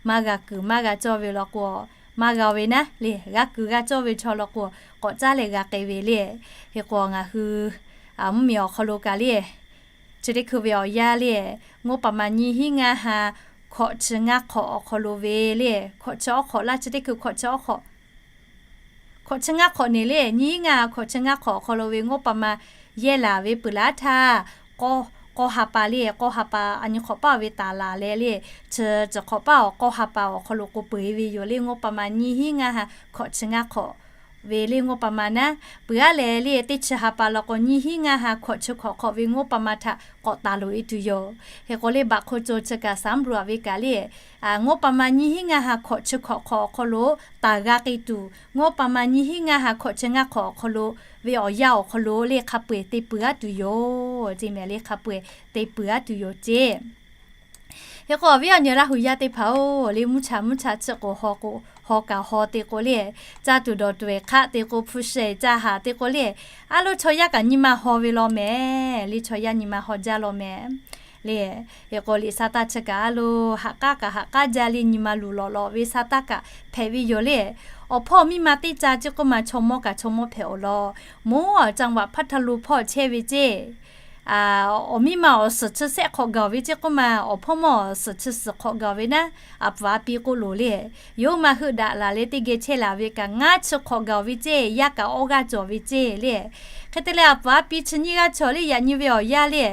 Maˇ g'a kuiˬ maˇ g'a cawˇ ve law k'o, maˇ g'a ve naˉ le, g'a kuiˬ g'a cawˇ ve chaw law k'o, k'awꞈ caˉ leh g'a k'ai ve le. Hk'e k'o ngaˬ hui mvuhˇmiˬ awˬ hk'aw lo kaꞈ le, chi teˇ hkui ve awˬ yanˇ le, งบประมาณ nyiˇ hinˉ ngaˇ ha hkawꞈ chi ngaˇ hk'awꞈ awˬ hk'aw lo ve le, hkawꞈ chi awˉ hk'awꞈ laˇ, chi teˇ hkui hkawꞈ chi awˉ hk'awꞈ, hkawꞈ chi ngaˇ hk'awꞈ neˬ le, nyiˇ hinˉ ngaˇ ha hkawꞈ chi ngaˇ hk'awꞈ awˬ hk'aw lo ve งบประมาณ yehˇ laˬ ve peuˬ laˇ htaˇ, k'awˇ ha pa le, k'awˇ ha pa a nyi hk'awꞈ paˇ ve taˍ laˬ leh le, chi chi hk'awꞈ paˇ awˬ k'awˇ ha pa awˬ hk'aw lo k'o peuˬ-e ve yoˬ le. งบประมาณ nyiˇ hinˉ ngaˇ ha hkawꞈ chi ngaˇ hk'awꞈ ve le งบประมาณ naˉ, peuˬ-a leh le teˇ chi ha pa law k'o nyiˇ hinˉ ngaˇ ha hkawꞈ chi hkawꞈ hk'awꞈ ve งบประมาณ htaꞈ k'awꞈ taˍ loꞈ-e tuˬ yoˬ. Hk'e k'o le baꞈ hk'o co chi kaꞈ สำรวจ ve kaꞈ le, งบประมาณ nyiˇ hinˉ ngaˇ ha hkawꞈ chi hkawꞈ hk'awꞈ awˬ hk'aw lo taˍ g'a k'ai tuˬ, งบประมาณ nyiˇ hinˉ ngaˇ ha hkawꞈ chi ngaˇ hk'awꞈ awˬ hk'aw lo ve awˬ yanˇ awˬ hk'aw lo le hk'a peu-eˬ te peuˬ-a tuˬ yoˬ ceˇ mehˍ le. Hk'a peu-eˬ te peuˬ-a tuˬ yoˬ ceˇ. Hk'e k'o awˬ viˉ awˬ nyi Laˇ hu yaˇ teˇ hpaˍ-oˬ le, mvuhˇ cha mvuhˇ cha chi k'o haw kaꞈ haw te k'o le, ca tuˬ dawˬ tuˬ-eˬ hk'aˆ te k'o, hpu shi-eˬ ca haˍ te k'o le, a lo chaw yaˇ kaꞈ nyi ma haw ve law mehˍ le. Chaw yaˇ nyi ma haw jaˇ law mehˍ le. Hk'e k'o liꞈ sa taˇ chi kaꞈ a lo haꞈ k'aˉ kaꞈ haꞈ k'aˉ jaˇ le, nyi ma luˬ lawꞈ lawꞈ ve sa taˇ kaꞈ hpehꞈ ve yoˬ le. Awˬ hpawˇ miˇ ma teˇ ca chi k'oˆ ma chaw mawˇ kaꞈ chaw mawˇ hpehꞈ-oˬ law. Moˉ awˬ จังหวัดพัทลุง hpawˇ chehˇ ve ceˇ. Awˬ miˇ ma awˬ suhˍ chi sehˆ hk'awꞈ gaˬ ve ceˇ k'oˆ ma, awˬ hpawˇ mawˇ awˬ suhˍ chi suhˍ hk'awꞈ gaˬ ve naˉ, a pfuhˍ a pi k'oˆ loˬ le. Yawˇ hui ma heuˆ daꞈ laˬ leh teˇ geh chehˇ laˬ ve kaꞈ ngaˇ chi hk'awꞈ gaˬ ve ceˇ, yaˇ kaꞈ awˇ g'aˇ cawˬ ve ceˇ le. Hk'e te leh a pfuhˍ a pi chi nyiˇ g'aˇ cawˬ le, yaꞈ nyi ve awˬ yanˇ le,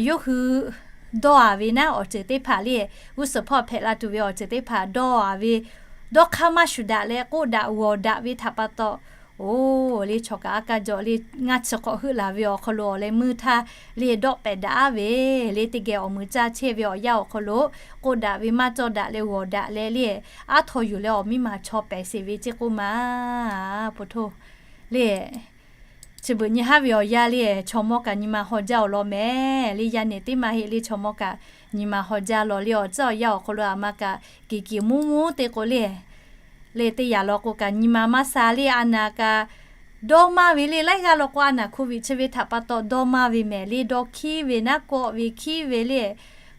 yawˇ hui dawˇ-a ve naˉ awˬ ceuˬ teˇ hpaˍ le, g'uˇ suhˍ hpawˇ hpehꞈ la tuˬ ve awˬ ceuˬ teˇ hpaˍ dawˇ-a ve, dawˇ hk'aˇ maˇ shuˍ daꞈ leh k'oˆ daꞈ g'awˬ daꞈ ve htaꞈ pa taw, oˬ le chaw kaꞈ a kaˇ jaw le ngaˇ chi hk'awꞈ heuˆ laˬ ve awˬ hk'aw lo awˬ leh meuˇ htaˇ le dawˆ pehˍ daꞈ-a ve le, teˇ geh awˬ meuˍ caˇ chehˇ ve awˬ yanˇ awˬ hk'aw lo k'oˆ daꞈ ve maˇ cawˇ daꞈ leh g'awˬ daꞈ leh le, aˉ htaw yuˬ leh awˬ miˇ ma chaw pehˍ sheˍ ve ceˇ k'oˆ ma, po htoˇ le. Chi beuꞈ nyi haˉ ve awˬ yanˇ le, chaw mawˇ kaꞈ nyi ma haw jaˇ-oˬ law mehˍ le. Yaˇ nehˬ teˇ maˇ heˆ le, chaw mawˇ kaꞈ nyi ma haw jaˇ law le. Awˬ tcuhˉ awˬ yanˇ awˬ hk'aw lo a ma kaꞈ kiˬ kiˬ muˉ muˉ te k'o le, le teˇ yanˇ law k'o kaꞈ nyi ma maˇ sha le, a naˍ kaꞈ dawˇ maˇ ve le. Laiˉ g'aˇ law k'o a naˍ โควิด chi ve htaꞈ pa taw dawˇ maˇ ve mehˍ le, dawˇ hkiˉ ve naˉ, kawˆ ve hkiˉ ve le.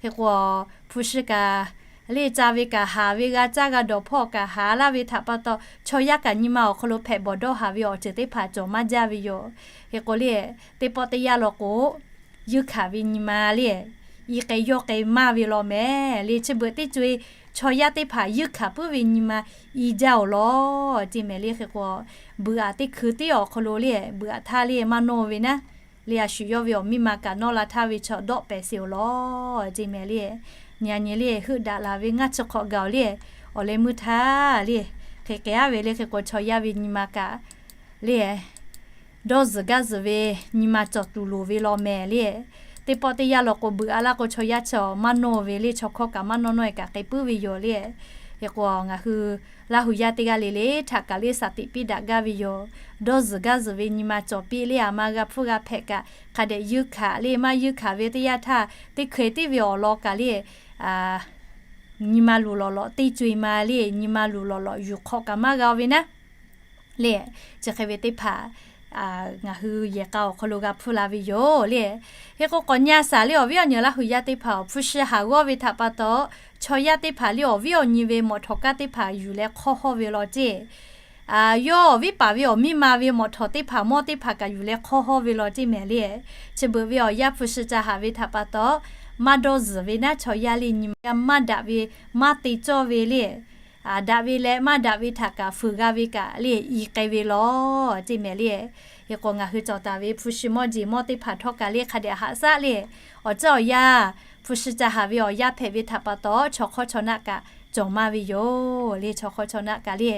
Hk'e k'o hpu shi kaꞈ le ca ve kaꞈ haˍ ve, g'a caˇ g'a dawˬ hpawˇ kaꞈ haˍ laˇ ve htaꞈ pa taw chaw yaˇ kaꞈ nyi ma awˬ hk'aw lo hpehꞈ bawˬ dawˇ haˍ ve awˬ ceuˬ teˇ hpaˍ cawˬ maˇ jaˇ ve yoˬ. Hk'e k'o le, teˇ pawˆ teˇ yanˇ law k'o, yeuˇ hkanˍ ve nyi ma le, i k'ai yawˇ k'ai maˇ ve law mehˍ le. Chi beuꞈ teˇ co-e chaw yaˇ teˇ hpaˍ yeuˇ hkanˍ puiˉ ve nyi ma i jaˇ-oˬ law ceˇ mehˍ le. Hk'e k'o, beuꞈ aꞈ teˇ hkui teˇ awˬ hk'aw lo le, beuꞈ aꞈ htaˇ le maˇ nawˇ ve naˉ le, a shu yawˇ ve awˬ miˇ ma kaꞈ nawˇ la htaˇ ve chaw dawˆ pehˍ sheˍ-oˬ law ceˇ mehˍ le. Nyi a nyi le heuˆ daꞈ laˬ ve ngaˇ chi hk'awꞈ gaˬ-oˬ le, awˬ leh meuˇ htaˇ le, hk'e k'ai-a ve le. Hk'e k'o chaw yaˇ ve nyi ma kaꞈ le, dawˇ zuhˬ gaˇ zuhˬ ve nyi ma cawˬ tuˬ loˍ ve law mehˍ le. Teˇ pawˆ teˇ yanˇ law k'o beuꞈ aꞈ laˇ k'o chaw yaˇ chi maˇ nawˇ ve le, chaw hkawˇ kaꞈ maˇ nawˇ nawˇ-e kaꞈ k'ai puiˉ ve yoˬ le. Hk'e k'o ngaˬ hui Laˇ hu yaˇ teˇ g'aˇ le le htaꞈ kaꞈ le shaˍ tiꞈ piˇ daꞈ gaˇ ve yoˬ. Dawˇ zuhˬ gaˇ zuhˬ ve nyi ma cawˬ piˇ le, a ma g'a hpfuhˇ g'a hpehꞈ kaꞈ hk'a dehꞈ yuˇ hkanˍ le, maˇ yuˇ hkanˍ ve teˇ yanˇ htaˇ teˇ hkeh tiˉ ve awˬ lawn kaꞈ le, nyi ma luˬ lawꞈ lawꞈ teˇ co-e ma le, nyi ma luˬ lawꞈ lawꞈ yuˬ hk'awꞈ kaꞈ maˇ g'a ve naˉ le, chi hk'e ve teˇ hpaˍ ngaˬ hui yehˬ k'a awˬ hk'aw lo g'a hpfuhˇ la ve yoˬ le. Hk'e k'o k'awꞈ nyi a shaˍ le, awˬ viˉ awˬ nyi Laˇ hu yaˇ teˇ hpaˍ awˬ hpu shi haˍ g'awˇ ve htaꞈ pa taw, chaw yaˇ teˇ hpaˍ le awˬ viˉ awˬ nyi ve mawꞈ htawꞈ kaˇ teˇ hpaˍ yuˬ leh hk'awˇ hawˇ ve law ceˇ. Yawˇ awˬ viˉ paˍ ve awˬ miˇ ma ve mawꞈ htawꞈ teˇ hpaˍ mawˇ teˇ hpaˍ kaꞈ yuˬ leh hk'awˇ hawˇ ve law ceˇ mehˍ le. Chi beuꞈ ve awˬ yanˇ hpu shi ca haˍ ve htaꞈ pa taw, maˇ dawˇ zuhˬ ve naˉ chaw yaˇ le nyi ma maˇ daꞈ ve, maˇ te cawˇ ve le. Daꞈ ve leh maˇ daꞈ ve htaꞈ kaꞈ fuiˍ g'a ve kaꞈ le i k'ai ve law ceˇ mehˍ le. Hk'e k'o ngaˬ hui cawˬ taˍ ve hpu shi mawˇ jeˬ mawˇ teˇ hpaˍ htawˇ kaꞈ le hk'a dehꞈ haꞈ shaˉ le. Awˬ ceuˬ awˬ yanˇ hpu shi ca haˍ ve awˬ yanˇ hpehꞈ ve htaꞈ pa taw, chaw hk'awˇ chaw naˆ kaꞈ cawˬ maˇ ve yoˬ le. Chaw hk'awˇ chaw naˆ kaꞈ le,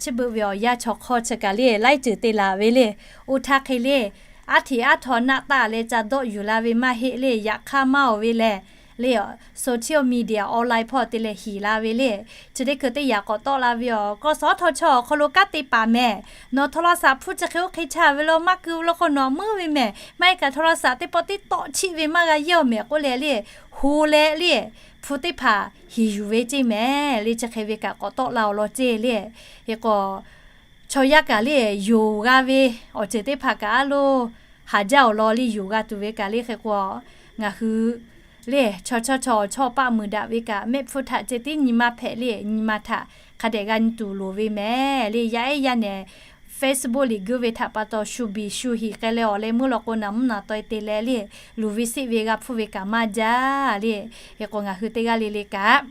chi beuꞈ ve awˬ yanˇ chaw hk'awˇ chi kaꞈ le laiˉ ceuˬ te laˬ ve le. Oˇ htaˇ hk'e le, aˉ hteꞈ aˉ htaw naˆ taˆ leh ca dawˆ yuˬ la ve maˇ heˆ le. Yaꞈ hk'aˇ maˇ oˬ ve lehˬ le, social media online hpawˇ te leh hiˍ la ve le. Chi teˇ hkui teˇ yaꞈ k'awꞈ tawˆ la ve awˬ, k'awꞈ suhˍ aˉ htaw chaw awˬ hk'aw lo kanˉ te paˍ mehˍ. Nawˬ โทรศัพท์ hpu chi hk'e oˇ hk'e chaˇ ve lo maˇ keu lo k'o nawˬ muiˉ ve mehˍ. Maˇ heˆ kaꞈ โทรศัพท์ teˇ pawˆ tiˉ tawˆ chiˆ ve maˇ g'a yehˇ awˬ mehˍ k'oˆ leh le, ho leh le, hpu teˇ hpaˍ hiˍ yuˬ ve ceˇ mehˍ le. Chi hk'e ve kaꞈ k'awꞈ tawˆ la awˬ lawn ceˇ le. Hk'e k'o chaw yaˇ kaꞈ le yonˍ g'a ve awˬ ceuˬ teˇ hpaˍ kaꞈ a loˬ haˍ jaˇ awˬ lawn le yonˍ g'a tuˬ ve kaꞈ le. Hk'e k'o ngaˬ hui le chaw chawˇ chaw awˬ chawˇ paˆ muiˬ daꞈ ve kaꞈ mehˆ hpfuhˇ htaꞈ ceh tiˉ nyi ma hpehꞈ le, nyi ma htaꞈ hk'a dehꞈ g'a nyi tuˬ loˍ ve mehˍ le. Yaˇ ehˉ yaˇ nehˬ Facebook liꞈ guiˇ ve htaꞈ pa taw shu biˬ shu hiˍ k'ai leh awˬ leh meuˇ law k'o naˍ mvuhˇ naˍ taweh te leh le, luˬ ve siˆ ve g'a hpfuhˇ ve kaꞈ maˇ jaˇ le. Hk'e k'o ngaˬ hui teˇ g'aˇ le le kaꞈ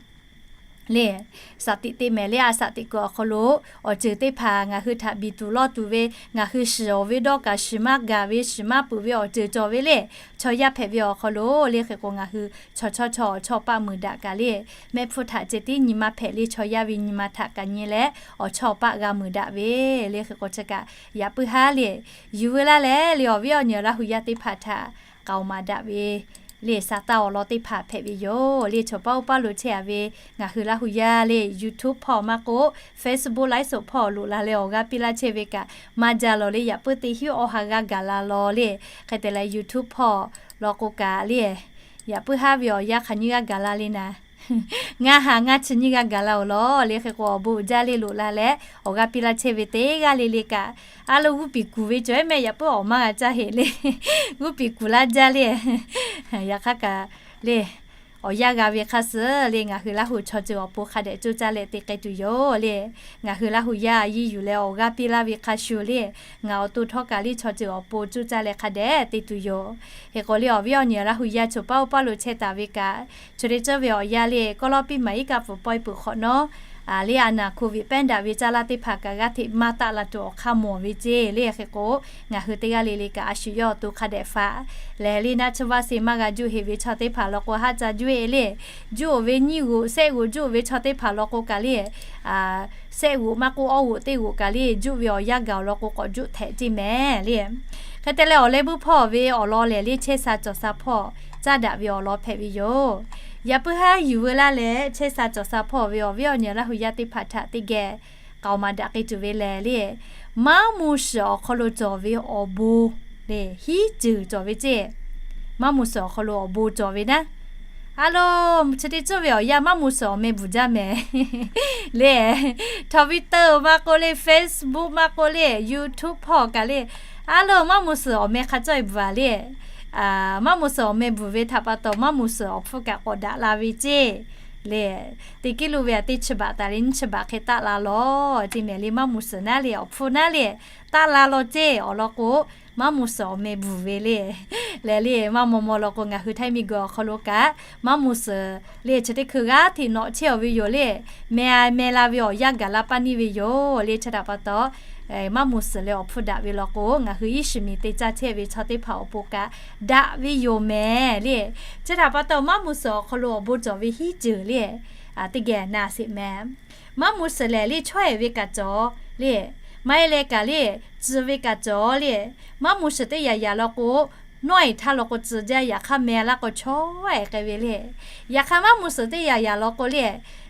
le shaˍ tiꞈ te mehˍ le. A shaˍ tiꞈ kuiˬ awˬ hk'aw lo awˬ ceuˬ teˇ hpaˍ ngaˬ hui htaꞈ biˬ tuˬ lawˇ tuˬ ve, ngaˬ hui shiˍ awˬ ve dawˇ kaꞈ shiˍ maˇ gaˬ ve, shiˍ maˇ peuˬ ve awˬ ceuˬ cawˬ ve le. Chaw yaˇ hpehꞈ ve awˬ hk'aw lo le. Hk'e k'o ngaˬ hui chaw chawˇ chaw awˬ chawˇ paˆ muiˬ daꞈ kaꞈ le, mehˆ hpfuhˇ htaꞈ ceh tiˉ nyi ma hpehꞈ le. Chaw yaˇ ve nyi ma htaꞈ kaꞈ nyi leh awˬ chawˇ paˆ g'a muiˬ daꞈ ve le. Hk'e k'o chi kaꞈ yaꞈ puiˉ haˉ le. Yuˬ veu laˇ leh le awˬ viˉ awˬ nyi Laˇ hu yaˇ teˇ hpaˍ htaꞈ k'aoˍ maˍ daꞈ ve le shaˍ taˇ awˬ lawn teˇ hpaˍ hpehꞈ ve yoˬ le. Chaw paˆ oˇ paˆ lo chehˇ a ve ngaˬ hui Laˇ hu yaˇ le YouTube hpawˇ maˇ k'oˆ Facebook ไลฟ์สด hpawˇ loꞈ la leh awˬ g'aˇ piˇ laˇ chehˇ ve kaꞈ maˇ jaˇ law le. Yaꞈ puiˉ teˇ hinˉ awˬ ha g'a gaˬ la law le. Hk'e te leh YouTube hpawˇ law k'o kaꞈ le, yaꞈ puiˉ haˉ ve awˬ yanˇ hk'aˬ nyiˇ g'aˇ gaˬ la le naˍ. Ngaˇ ha ngaˇ chi nyiˇ g'aˇ gaˬ la awˬ lawn le. Hk'e k'o awˬ bon uiˍ jaˇ le loꞈ la leh awˬ g'aˇ piˇ laˇ chehˇ ve teˇ g'aˇ le le kaꞈ a lo g'uˇ piˍ kuˬ ve cawˬ ehˉ mehˆ yaꞈ puiˉ awˬ maˇ g'a caˇ heꞈ le. G'uˇ piˍ kuˬ laˇ jaˇ le. Yaꞈ hk'aˇ kaꞈ le awˬ yanˇ g'a ve hk'a suhˍ le ngaˬ hui Laˇ hu chaw ceuˬ awˬ pon hk'a dehꞈ coˇ caˇ leh te k'ai tuˬ yoˬ le. Ngaˬ hui Laˇ hu yaˇ a yiˇ yuˬ leh awˬ g'aˇ piˇ laˇ ve hk'a shuˍ le, ngaˬ awˬ to htawˇ kaꞈ le chaw ceuˬ awˬ pon coˇ caˇ leh hk'a dehꞈ te tuˬ yoˬ. Hk'e k'o le awˬ viˉ awˬ nyi Laˇ hu yaˇ chaw paˆ oˇ paˆ lo chehˇ taˍ ve kaꞈ, chaw teˇ ceuˬ ve awˬ yanˇ le kawˇ lawˇ piˇ maˍ iˉ kaˆ pfuhˍ pawehˇ peuˬ hk'awꞈ nawˉ le a naˍ โควิด แพร่ daꞈ ve caˇ laˇ teˇ hpaˍ kaꞈ g'aˇ hteꞈ maˇ taˆ la tuˬ awˬ hk'aˇ mawˬ ve ceˇ le. Hk'e k'o ngaˬ hui teˇ g'aˇ le le kaꞈ a shu yawˇ awˬ to hk'a dehꞈ faꞈ leh le naˆ tsuhˇ vaˇ se maˇ g'a juˇ heꞈ ve chaw teˇ hpaˍ law k'o haˉ ca juˇ e le. Juˇ oˬ ve nyiˇ g'oꞈ shehˆ g'oꞈ juˇ oˬ ve chaw teˇ hpaˍ law k'o kaꞈ le shehˆ g'oꞈ maˇ k'oˆ awˇ g'oꞈ teˇ g'oꞈ kaꞈ le juˇ ve awˬ yanˇ gaˬ awˬ lawn k'o k'awꞈ juˇ htehꞈ ceˇ mehˍ le. Hk'e te leh awˬ leh buˇ hpawˇ ve awˬ lawn lehˬ le chehˇ sha cawˬ sha hpawˇ caˇ daꞈ ve awˬ lawn hpehꞈ ve yoˬ. Yaꞈ puiˉ haˉ yuˬ veu laˇ leh chehˇ sha cawˬ sha hpawˇ ve awˬ viˉ awˬ nyi Laˇ hu yaˇ teˇ hpaˍ htaꞈ teˇ geh k'aoˍ maˍ daꞈ k'ai tuˬ ve lehˬ le, maˇ mu suhˍ awˬ hk'aw lo cawˬ ve awˬ bon le hiˉ ceuˬ cawˬ ve ceˇ. Maˇ mu suhˍ awˬ hk'aw lo awˬ bon cawˬ ve naˉ, a lo chi teˇ ceuˬ ve awˬ yanˇ maˇ mu suhˍ awˬ meh bvuhˬ jaˇ mehˍ le. Twitter maˇ k'oˆ le, Facebook maˇ k'oˆ le, YouTube hpawˇ kaꞈ le, a lo maˇ mu suhˍ awˬ meh hk'a cawˇ e bvuhˬ a le. Maˇ mu suhˍ awˬ meh bvuhˬ ve htaꞈ pa taw maˇ mu suhˍ awˬ hpfuhˇ kaꞈ k'awꞈ daꞈ la ve ceˇ le. Teˇ kiˉ lo ve a teˇ chi baꞈ taˍ le nyiˇ chi baꞈ hk'e taˆ la law ceˇ mehˍ le. Maˇ mu suhˍ naˉ le awˬ hpfuhˇ naˉ le taˆ la law ceˇ awˬ lawn k'o, maˇ mu suhˍ awˬ meh bvuhˬ ve le. Lehˬ le maˇ maw maw law k'o ngaˬ hui Htaiˇ miˬ guiˬ awˬ hk'aw lo kaꞈ maˇ mu suhˍ le chi teˇ hkui g'aˇ hteꞈ nawꞈ chehˇ awˬ ve yoˬ le. Meh a meh la ve awˬ yanˇ gaˬ la paˇ neˇ ve yoˬ le. Chi htaꞈ pa taw maˇ mu suhˍ leh awˬ hpfuhˇ daꞈ ve law k'o ngaˬ hui iˉ shiˍ miˬ te caˇ chehˇ ve chaw teˇ hpaˍ awˬ pon kaꞈ daꞈ ve yoˬ mehˍ le. Chi htaꞈ pa taw maˇ mu suhˍ awˬ hk'aw lo awˬ bon cawˬ ve hiˉ ceuˬ le teˇ geh na sheˍ mehˍ. Maˇ mu suhˍ lehˬ le chaweh ve kaꞈ cawˬ le, maˇ heˆ leh kaꞈ le tcuh ve kaꞈ cawˬ le. Maˇ mu suhˍ teˇ yanˇ yanˇ law k'o, nawˉ e htaˇ law k'o tcuh jaˇ, yaꞈ hk'aˇ meh laˇ k'o chaweh k'ai ve le. Yaꞈ hk'aˇ maˇ mu suhˍ teˇ yanˇ yanˇ law k'o le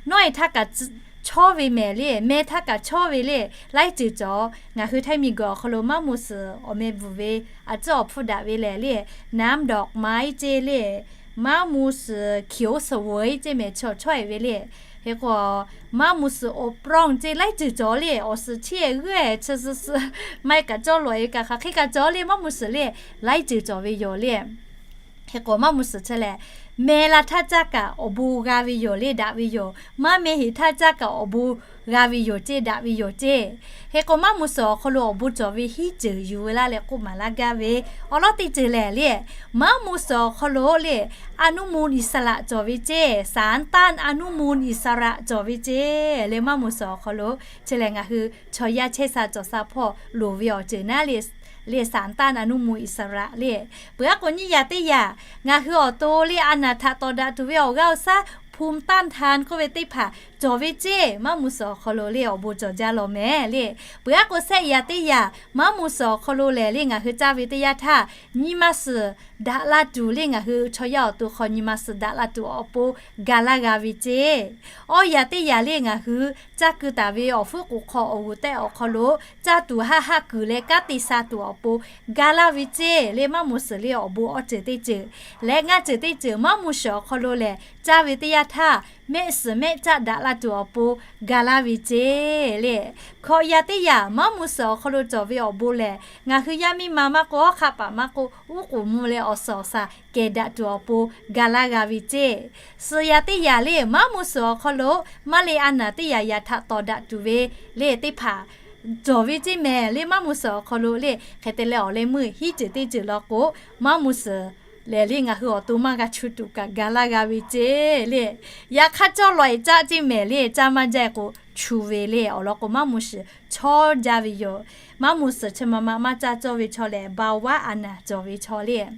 Nawˉ-e htaˇ kaꞈ chawˇ ve mehˍ le, meh htaˇ kaꞈ chawˇ ve le, laiˉ ceuˬ cawˬ. Ngaˬ hui Htaiˇ miˬguiˬ awˬ hk'aw lo maˇ muˇ suhˍ awˬ meh bvuhˬ ve, a tcuhˉ awˬ hpfuhˇ daꞈ ve lehˬ le, namdawꞈ maiˉ ceˇ le, maˇ muˇ suhˍ hkiˍ oˉ suhˍ veuˬ ceˇ mehˍ chi awˬ chawˇ-e ve le. Hk'e k'o, maˇ muˇ suhˍ awˬ pronˇ ceˇ laiˉ ceuˬ cawˬ le, awˬ suhˍ chiˇ-e g'uˇ-e chi suh suh, maˇ-e kaꞈ cawˇ lawꞈ-e kaꞈ hk'aˬ hk'e kaꞈ cawˬ le, maˇ muˇ suhˍ le, laiˉ ceuˬ cawˬ ve yoˬ le. Hk'e k'o, maˇ muˇ suhˍ chi lehˬ, meh la htaˇ caˇ kaꞈ awˬ bon g'a ve yoˬ le, daꞈ ve yoˬ. Maˇ meh heˍ htaˇ caˇ kaꞈ awˬ bon g'a ve yoˬ ceˇ, daꞈ ve yoˬ ceˇ. Hk'e k'o, maˇ muˇ suhˍ awˬ hk'aw lo awˬ bon cawˬ ve hiˉ ceuˬ yuˬ ve laˇ leh k'oˆ maˍ laˇ gaˇ ve, awˬ lawˉ teˇ ceuˬ lehˬ le, maˇ muˇ suhˍ awˬ hk'aw lo le, อนุมูลอิสระ cawˬ ve ceˇ, สารต้านอนุมูลอิสระ cawˬ ve ceˇ le, maˇ muˇ suhˍ awˬ hk'aw lo. Chi lehˬ ngaˬ hui chaw yaˇ chehˇ sha cawˬ sha hpawˇ loˍ ve awˬ ceuˬ naˉ le, le สารต้านอนุมูลอิสระ le. Peuˬ aˉ k'o nyiˇ yaꞈ teˇ yaꞈ, ngaˬ hui awˬ to le a naˬ htaꞈ tawˍ daꞈ tuˬ ve awˬ g'aˇ awˬ shaˉ ภูมิต้านทาน k'oˆ ve teˇ hpaˍ cawˬ ve ceˇ, maˇ muˇ suhˍ awˬ hk'aw lo le awˬ bon cawˬ jaˇ law mehˍ le. Peuˬ aˉ k'o shehˆ yaꞈ teˇ yaꞈ, maˇ muˇ suhˍ awˬ hk'aw lo lehˬ le ngaˬ hui caˇ ve teˇ yanˇ htaˇ, nyi ma suhˍ daꞈ la tuˬ le ngaˬ hui chaw yaˇ awˬ to hk'aw nyi ma suhˍ daꞈ la tuˬ awˬ pon ga laˇ g'a ve ceˇ. Awˇ yaꞈ teˇ yaꞈ le ngaˬ hui caˇ keu taˍ ve awˬ fuiˉ k'oˍ hk'aw awˬ g'uˬ tehˆ awˬ hk'aw lo caˇ tuˬ haˆ haˆ kuiˬ leh kanˉ te sha tuˬ awˬ pon ga laˇ ve ceˇ le, maˇ muˇ suhˍ le awˬ bon awˇ ceuˬ teˇ ceuˬ. Leh ngaˇ ceuˬ teˇ ceuˬ maˇ muˇ suhˍ awˬ hk'aw lo lehˬ caˇ ve teˇ yanˇ htaˇ, mehˆ suhˍ mehˆ caˆ daꞈ la tuˬ awˬ pon ga laˇ ve ceˇ le. Hkawꞈ yaꞈ teˇ yaꞈ maˇ muˇ suhˍ awˬ hk'aw lo cawˬ ve awˬ bon lehˬ, ngaˬ hui yaˇ miˇ ma maˇ k'o, hawˉ hk'aˆ paˍ maˇ k'o, uˉ k'oˍ mvuh leh awˬ suhˍ awˬ shaˍ kehˬ daꞈ tuˬ awˬ pon ga laˇ g'a ve ceˇ. Suhˍ yaꞈ teˇ yaꞈ le maˇ muˇ suhˍ awˬ hk'aw lo maˇ le a naˬ teˇ yaꞈ yaꞈ htaꞈ tawˍ daꞈ tuˬ ve le teˇ hpaˍ cawˬ ve ceˇ mehˍ le, maˇ muˇ suhˍ awˬ hk'aw lo le. Hk'e te leh awˬ leh meuˇ hiˉ ceuˬ teˇ ceuˬ law k'o, maˇ muˇ suhˍ lehˬ le ngaˬ hui awˬ to maˇ g'a chu tuˬ kaꞈ ga laˇ g'a ve ceˇ le. Yaꞈ hk'aˇ cawˇ lawꞈ-e caˆ ceˇ mehˍ le, caˇ maˇ jaˇ-e k'o chu ve le. Awˬ lawn k'o maˇ muˇ suhˍ chawˇ jaˇ ve yoˬ. Maˇ muˇ suhˍ chi ma ma maˇ caˇ cawˇ ve chaw lehˬ, ภาวะ a naˬ cawˬ ve chaw le.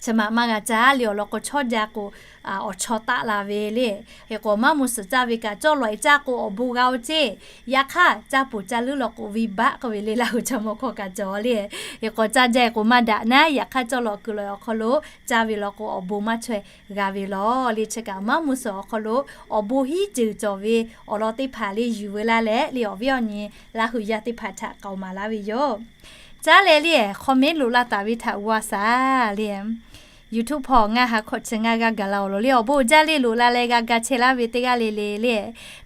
Chi ma maˇ g'a caˇ le, awˬ lawn k'o chawˇ jaˇ k'o awˬ chawˇ taˆ la ve le. Hk'e k'o maˇ muˇ suhˍ caˇ ve kaꞈ cawˇ lawꞈ-e caˆ k'o awˬ bon g'a-o ceˇ. Yaꞈ hk'aˇ caˇ poˬ caˇ leuˉ law k'o วิบาก k'oˆ ve le, Laˇ huˍ chaw mawˇ hkawˇ kaꞈ cawˬ le. Hk'e k'o caˇ jaˇ-e k'o maˇ daꞈ naˉ, yaꞈ hk'aˇ cawˇ lawꞈ keu lawꞈ-e awˬ hk'aw lo caˇ ve law k'o awˬ bon maˇ chaweh g'a ve law le. Chi kaꞈ maˇ muˇ suhˍ awˬ hk'aw lo awˬ bon hiˉ ceuˬ cawˬ ve awˬ lawn teˇ hpaˍ le yuˬ veu laˇ leh le, awˬ viˉ awˬ nyi Laˇ huˍ yaˇ teˇ hpaˍ htaꞈ k'aoˍ maˍ laˇ ve yoˬ. Caˉ leh le, comment loꞈ la taˍ ve htaꞈ g'aw shaˍ le. YouTube hpawˇ ngaˬ ha hkawꞈ chi ngaˬ g'a gaˬ la-oˬ law le, awˬ bon jaˇ le loꞈ la leh g'a ga chehˇ laˇ ve teˇ g'aˇ le le le.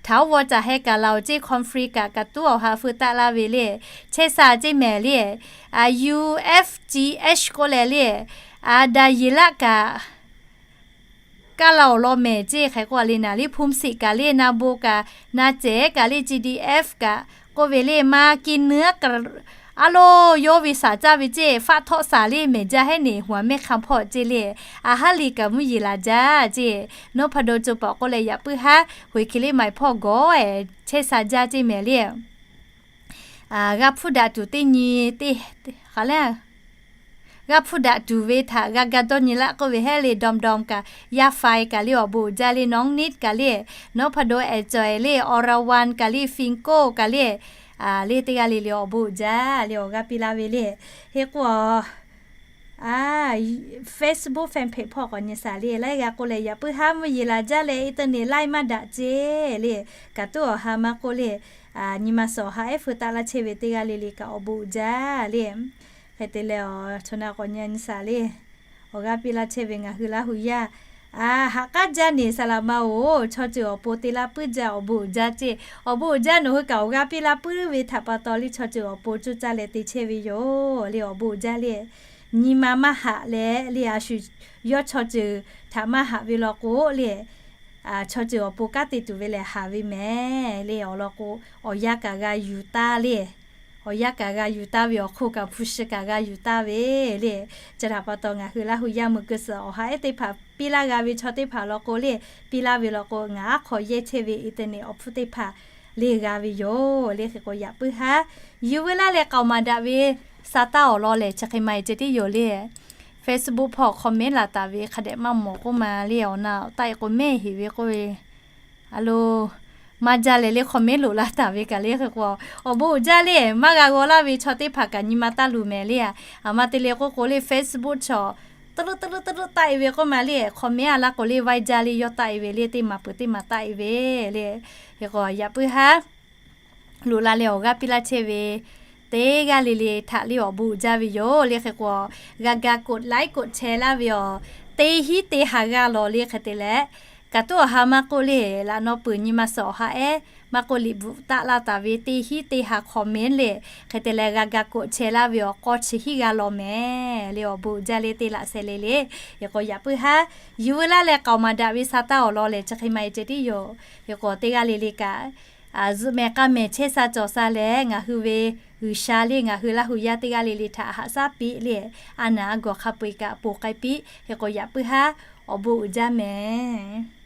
Htaꞈ oˇ g'aw caˬ heh kaˬ la-oˬ ceˇ, conference kaꞈ kaꞈ tuˉ awˬ ha feu taˆ laˇ ve le. Chehˇ sha ceˇ mehˍ le, a, U F G H k'oˆ leh le, a, daꞈ yeˬ laˆ kaꞈ kaˇ la-oˬ law mehˍ ceˇ. Hk'e k'o a le naˍ le, phumsiꞈ kaꞈ le, na bon kaꞈ, na cehˬ kaꞈ le, G D F kaꞈ k'oˆ ve le, maˇ kiˇ nuˉ aˉ lo yawˇ ve shaˍ caˇ ve ceˇ, faˆ htawˆ shaˍ le mehˍ jaˇ hehnˇ neˬ, huˍ mehˆ hk'a hpawˇ ceˇ le, a haˉ liꞈ kaꞈ mvuhˇ yeˬ laˬ jaˇ ceˇ. Nawˉ hpa daw co paˍ k'oˆ leh yaꞈ puiˉ haˉ hoꞈ e hk'e le maˍ hpawˇ gawˬ-e chehˇ sha jaˇ ceˇ mehˍ le. G'a hpuˇ daꞈ tuˬ teˇ nyi teˇ, hk'aˬ le, g'a hpuˇ daꞈ tuˬ ve htaꞈ g'a ga dawˇ nyi laˆ k'oˆ ve hehnˇ le, dawˇ dawˇ kaꞈ, yaˇ faiˍ kaꞈ le awˬ bon uiˍ jaˇ le, nawˉ niˆ kaꞈ le, nawˉ hpa daw ehˍ cawˬ-e le, awˬ ra wan kaꞈ le, ฟิงโก้ kaꞈ le, le teˇ g'aˇ le le awˬ bon uiˍ jaˇ le, awˬ g'aˇ piˇ laˇ ve le. Hk'e k'o, a, Facebook fan page hpawˇ k'awꞈ nyi shaˍ le, laiˉ g'a k'oˆ leh yaꞈ puiˉ haˉ mvuhˇ yeˬ laˬ jaˇ leh, internet laiˉ maˇ daꞈ ceˇ le, kaꞈ tuˉ awˬ ha maˇ k'oˆ le, nyi ma suhˍ awˬ ha ehˉ feu taˆ laˇ chehˇ ve teˇ g'aˇ le le kaꞈ awˬ bon uiˍ jaˇ le. Hk'e te leh, chaw na k'awꞈ nyi shaˍ le, awˬ g'aˇ piˇ laˇ chehˇ ve ngaˬ hui Laˇ huˍ yaˇ, a, ha k'aˉ jaˇ neˬ saˍ laꞈ ma-oˬ, chaw ceuˬ awˬ pon te laˇ puiˉ jaˇ, awˬ bon uiˍ jaˇ ceˇ. Awˬ bon uiˍ jaˇ nawˬ hui kaꞈ awˬ g'aˇ piˇ laˇ puiˉ ve htaꞈ pa taw le, chaw ceuˬ awˬ pon coˇ caˇ leh te chehˇ ve yoˬ le, awˬ bon uiˍ jaˇ le. Nyi ma maˇ haꞈ leh le, a shu yawˇ chaw ceuˬ htaꞈ maˇ haꞈ ve law k'o le, chaw ceuˬ awˬ pon kanˉ te tuˬ ve lehˬ haˍ ve mehˍ le. Awˬ lawn k'o, awˬ yanˇ kaꞈ g'a yuˬ taˇ le. Awˬ yanˇ kaꞈ g'a yuˬ taˇ ve, awˬ hk'oˆ kaꞈ hpu shi kaꞈ g'a yuˬ taˇ ve le. Chi htaꞈ pa taw ngaˬ hui Laˇ huˍ yaˇ meuꞈ keu suhˍ awˬ ha ehˉ teˇ hpaˍ piˇ laˇ g'a ve chaw teˇ hpaˍ law k'o le, piˇ laˇ ve law k'o, ngaˬ aˉ hk'aw yehˇ chehˇ ve internet awˬ hpfuhˇ teˇ hpaˍ le g'a ve yoˬ le. Hk'e k'o yaꞈ puiˉ haˉ yuˬ veu laˇ leh k'aoˍ maˍ daꞈ ve sa taˇ awˬ lawn lehˬ chi hk'e ma-e ceh tiˉ yoˬ le. Facebook hpawˇ comment laˬ taˍ ve hk'a dehꞈ maˇ mawˬ k'oˆ ma le, awˬ na taˆ-e k'o mehˆ heˍ ve k'oˆ ve, a lo, maˇ jaˇ leh le comment loꞈ la taˍ ve kaꞈ le. Hk'e k'o, awˬ bon uiˍ jaˇ le, maˇ g'a g'aw laˇ ve chaw teˇ hpaˍ kaꞈ nyi ma taˇ luˬ mehˍ le. A, aˬ ma te le k'oˆ k'o le, Facebook chaw teuˆ leuˆ teuˆ leuˆ teuˆ leuˆ taˆ e ve k'oˆ ma le, comment a laˇ k'o le, vaiˇ jaˇ le, yawˇ taˆ e ve le, teˇ maˬ peuˬ teˇ maˬ taˆ e ve le. Hk'e k'o yaꞈ puiˉ haˉ loꞈ la leh awˬ g'aˇ piˇ laˇ chehˇ ve teˇ g'aˇ le le htaꞈ le awˬ bon uiˍ jaˇ ve yoˬ le. Hk'e k'o g'a ga กดไลค์ กดแชร์ laˇ ve awˬ, teˇ hinˉ teˇ ha g'a lawˬ le. Hk'e te leh, kaꞈ tuˉ awˬ ha maˇ k'oˆ le, laꞈ naw peuˬ nyi ma suhˍ awˬ ha ehˉ maˇ k'oˆ, liꞈ bvuhꞈ taˆ laˇ taˍ ve teˇ hinˉ teˇ ha comment le. Hk'e te leh g'a ga กดแชร์ laˇ ve awˬ k'aw chi hiˉ g'a lawˬ mehˍ le. Awˬ bon uiˍ jaˇ le teˇ laꞈ sheh le le. Hk'e k'o yaꞈ puiˉ haˉ yuˬ veu laˇ leh k'aoˍ maˍ daꞈ ve sa taˇ awˬ lawn lehˬ, chi hk'e maˇ e ceh tiˉ yoˬ. Hk'e k'o teˇ g'aˇ le le kaꞈ zuhꞈ mehˍ k'a mehˍ chehˇ sha cawˬ sha leh, ngaˬ hui ve G'uiˬsha le, ngaˬ hui Laˇ hu yaˇ teˇ g'aˇ le le htaꞈ haꞈ shaˉ piˇ le, a naˍ a gawˬ hk'a peu-eˬ kaꞈ ponˬ k'ai piˇ. Hk'e k'o yaꞈ puiˉ haˉ awˬ bon uiˍ jaˇ mehˍ.